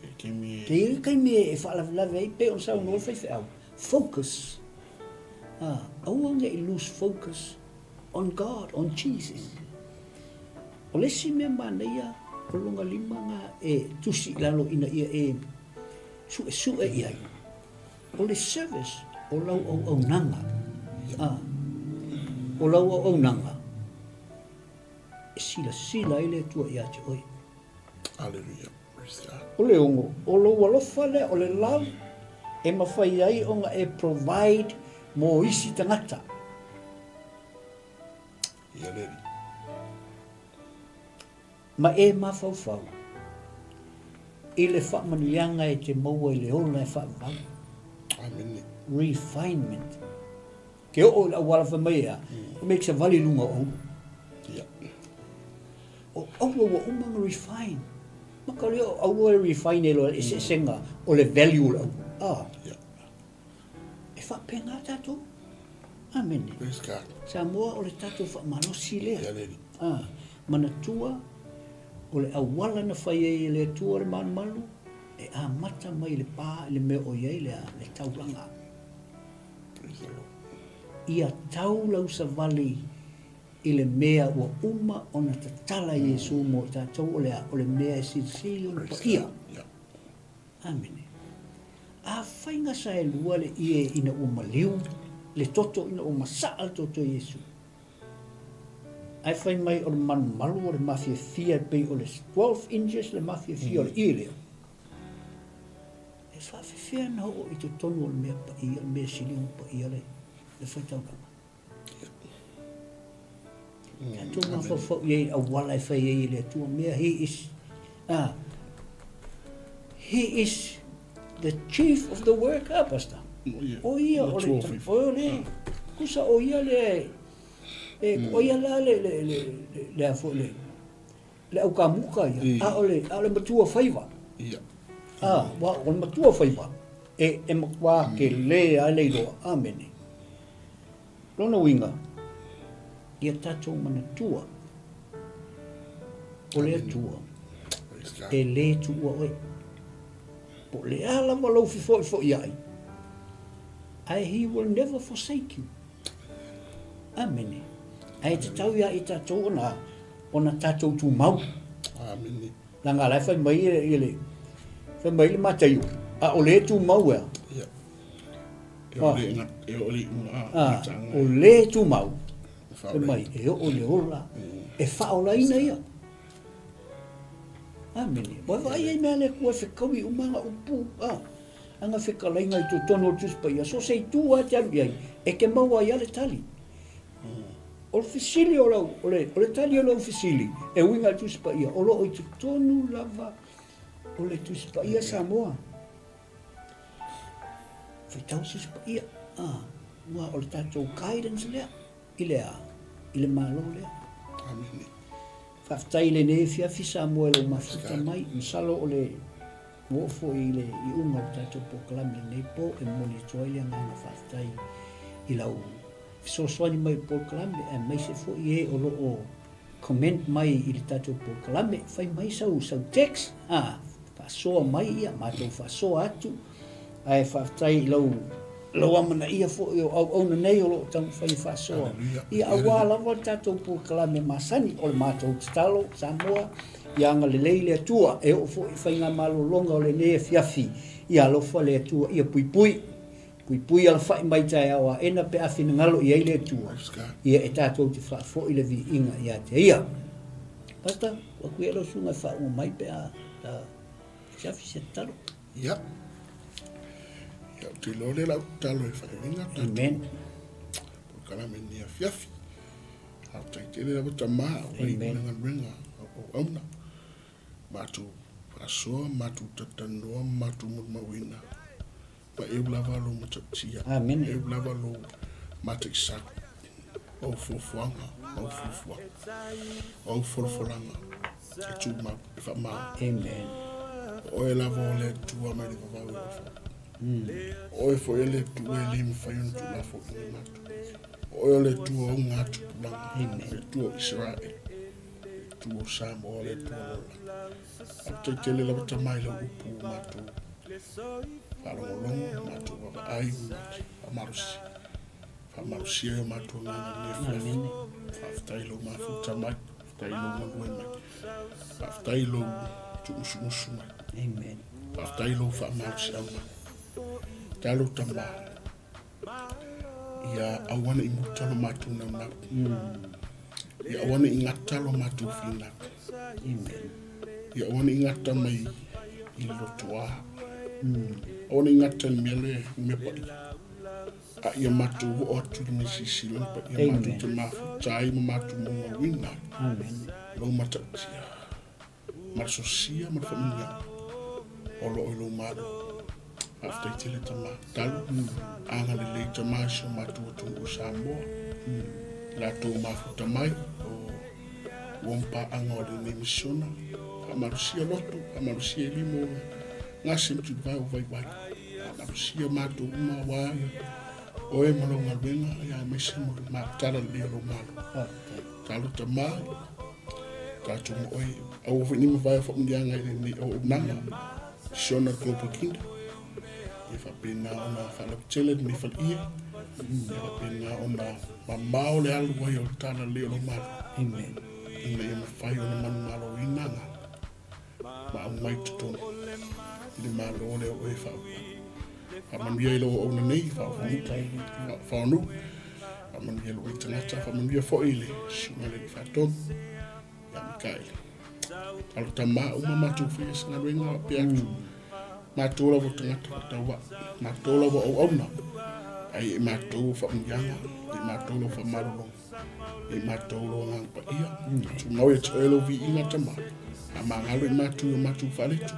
S6: E taimi e.
S5: E i ai le taimi e faalavelave ai, pei ona saunoa le faifeau, focus. Ah, aua ne i lose focus on God, on Jesus. O le isi mea manaia, o lona lima na e tusi i lalo ina ia e suesue i ai, o le service o lau auaunaga. Ah, o lau auaunaga e silasila ai le Atua ia te oe.
S6: Hallelujah. Praise God.
S5: O le ono, o lou alofa lea, o le love e mafai ai ona e provide mo isi tagata.
S6: Ia le Alii.
S5: Ma e mafaufau i le faamanuiaga e te maua i le ola e faavavau.
S6: Amene.
S5: Refinement. Ke oo i le auala fai mai ea, mm. make savali i luga o auro.
S6: Ia.
S5: O auro ua uma ona refine. Ma ka lea o auro e refine e loa eseesega o le value o le auro. Ah.
S6: Ia.
S5: E faapena tatou. Amene.
S6: Praise God.
S5: Samoa o le tatou faamalosi lea.
S6: Ia le alii.
S5: A, manatua o le auala na fai ai e le Atua le malumalu, e amata mai i le pa i le mea o i ai le, le taulaga.
S6: Praise the Lord.
S5: Ia tau lau savali i le mea ua uma ona tatala Iesu mo i tatou o le a, o le mea e silisili ona paia. Amene. Afai gasa e lua le ie ina ua maliu le toto ina ua masaa le toto i Iesu, ae fai mai o le malumalu o le mafiafia e pei o le 12 inches le mafiafia o le ie lea, e faafefea ona oo i totonu o le mea paia, le mea sili ona paia le, le faitaulaga. Tatou mafaufau i ai i auala e fai ai e le Atua mea. He is, ah, he is the chief of the work, ah, Pastor? O ia, o le, o le, kusa o ia le, e, o ia la le, le, le, le, le, a foi le, le aukamuka ia, a o le, a o le matua faiva.
S6: Ia.
S5: Ah, wa, o le matua faiva, e, e matua ke le a le iloa. Amene. Lona uiga, ia tatou manatua, o le Atua e lē tuua oe. Po o le a lava lou fefoifoiai, ae He will never forsake you. Amene. Ae tatau ia i tatou ona, ona tatou tumau.
S6: Amene.
S5: Leaga la e fai mai e le, fai mai le Mataio, a o lē tumau ea.
S6: Yeah. E o le, e o le
S5: ah, o le tumau, fai mai, e oo le ola, e faaolaina ia. Amene. Ua vaai ai mea le Atua e fekaui uma aga upu, ah, aga fekalaiga i totonu o le Tusi Paia, so se itu lava e te alu i ai, e te maua ai lava le tali. O le fesili o lau, o le, o le tali o lau fesili, e uiga i le Tusi Paia, o lo o i totonu lava o le Tusi Paia Samoa. Faitau se isi paia, ah, aua o le tatou guidance lea i le a, i le Malo lea.
S6: Amene.
S5: Faafetai i lenei afiafi Samoa i lou mafuta mai. Masalo o le ua oo foi i le iuga o le tatou polokalame i lenei po e momoli atu ai le agaga faafetai i lau fesoasoani mai i le polokalame aemaise foi e o lo o comment mai i le tatou polokalame, fai mai sau sau text, ah, Faasoa mai ia, matou faasoa atu, ae faafetai i lau lau amanaia foi o auauna nei o lo o taumafai e faasoa. Ia aua lava le tatou polokalame masani o le matou tatalo Samoa, ia agalelei le Atua e oo foi i faigamalologa o lenei afiafi, ia alofa le Atua ia puipui, puipui alafai mai taeao aena pe a finagalo i ai le Atua, ia e tatou te faafoi le viiga ia te Ia. Pastor, ua kuia lau susuga e faauma mai pe a ta afiafi se tatalo.
S6: Ia. Ia, ou te iloa lea lau tatalo e faaiuina tatou.
S5: Amen.
S6: Polokalame i lenei afiafi. Faafetai tele lava tama, aua i le galuega o auauna. Matou faasoa, matou talatalanoa, matou molimauina. Ma eu lava lou matautia.
S5: Amene.
S6: Eu lava lou mataisa. O au fuafuaga, o au fuafuaga, o au folafolaga e tumau, e faamao.
S5: Amen.
S6: O oe lava o le Atua mai le vavau e oo fai. O oe foi o le Atua e le mafai ona tuulafoaiina e matou. O oe o le Atua o uga tupulaga, le Atua o Isaraele, le Atua o Samoa, le Atua o le olaga. Faafetai tele lava tama i lau upu ua matou faalogologo, matou vaavaai, faamalosi, faamalosia ai o matou agaga i lenei afiafi. Faafetai i lou mafuta mai, faafetai i lou galue mai, faafetai i lou tuumusumusu mai.
S5: Amen.
S6: Faafetai i lou faamalosiau mai. Talo tama, ia aua ne i muta lo matou naunau. Ia aua ne i gata lo matou finau.
S5: Amen.
S6: Ia aua ne i gata mai i le lotoa. Aua ne i gata i le mea lea, i mea paia. A ia matou oo atu i le mea silasila na paia matou te mafuta ai ma matou molimauina ai.
S5: Amen.
S6: Lou matautia. Ma le sosia ma le faamanuiaga o lo o i lou Malo. Faafetai tele tama. Talu, agalelei tama i si o matou atunuu o Samoa. I latou mafuta mai o ua mapaaga o lenei misiona. Faamalosia loto, faamalosia i lima o gase ma tulivae o vaivai. Faamalosia matou uma aua ia. Oe ma lou galuega, ia aemaise mo le matala lelei o lou Malo. Talo Tama, tatou ma oe, aua foi nei mavae o faamanuiaga i lenei auaunaga, Siona Global Kingdom. Ia faapena ona faalautele lenei faleie, ia faapena ona mamao le alu ai o le tala lelei o lou Malo.
S5: Amen.
S6: Ina ia mafai ona manumaloina ma aumai i totonu i le Malo lea o oe faamanuia i lou auauna nei, faonu, faamanuia i lou tagata, faamanuia foi i le susuga i le Alii Faatonu ia Mikaele. Alo tama uma matou faia se galuega faapea atu. Matou lava o tagata faatauvaa, matou lava o auauna, ai e matou o faamanuiaga, e matou lava faamalologa. I matou lou Agaga Paia, tumau ia te oe lou viiga Tama, a magalo i matou i o matou faaletu.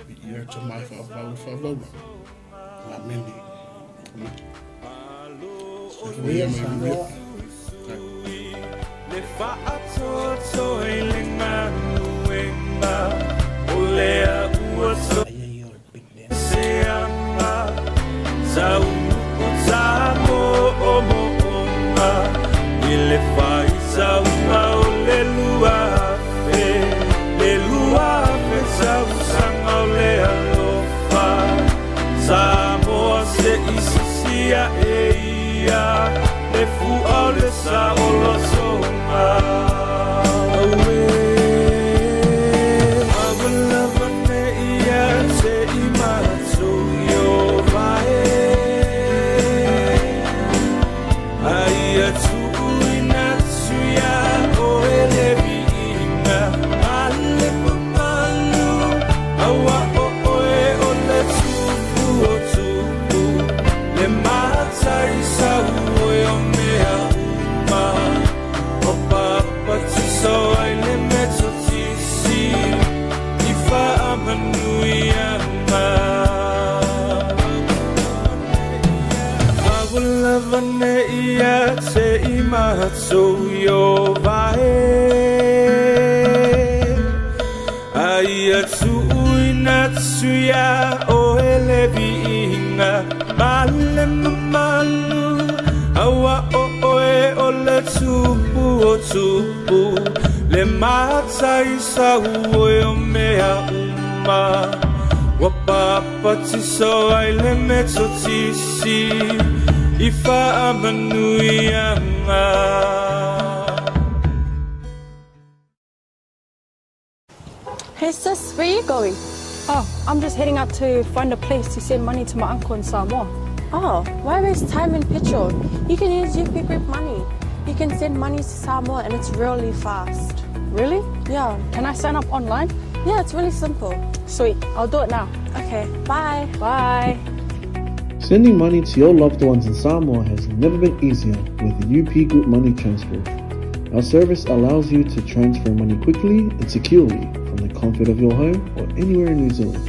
S6: Viia Tama e faavavau e faavaula. Amene. Amene. Soifua ma ia manuia.
S4: Le faatoatoa i le galuega o lea ua
S5: Aia ia o le big man.
S1: Hey sis, where are you going?
S2: Oh, I'm just heading out to find a place to send money to my uncle in Samoa.
S1: Oh, why waste time and petrol? You can use UP Group Money. You can send money to Samoa and it's really fast.
S2: Really?
S1: Yeah.
S2: Can I sign up online?
S1: Yeah, it's really simple.
S2: Sweet, I'll do it now.
S1: Okay, bye.
S2: Bye.
S3: Sending money to your loved ones in Samoa has never been easier with UP Group Money Transfer. Our service allows you to transfer money quickly and securely from the comfort of your home or anywhere in New Zealand.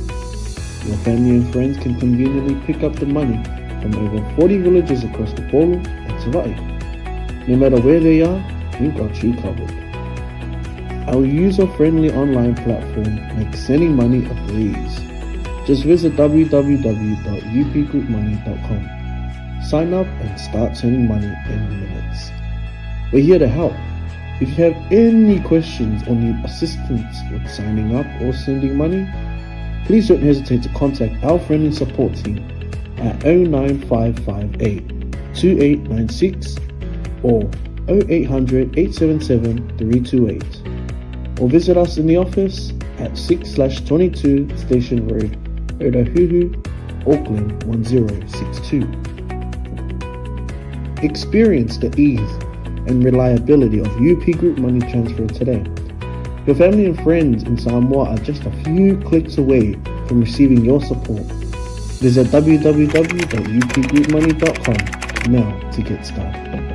S3: Your family and friends can conveniently pick up the money from over 40 villages across Upolu and Savai'i. No matter where they are, we've got you covered. Our user-friendly online platform makes sending money a breeze. Just visit www.upgroupmoney.com. Sign up and start sending money in minutes. We're here to help. If you have any questions or need assistance with signing up or sending money, please don't hesitate to contact our friendly support team at 09558 2896 or 0800 877 328 or visit us in the office at 6/22 Station Road, Otahuhu, Auckland 1062. Experience the ease and reliability of UP Group Money Transfer today. Your family and friends in Samoa are just a few clicks away from receiving your support. Visit www.upgroupmoney.com now to get started.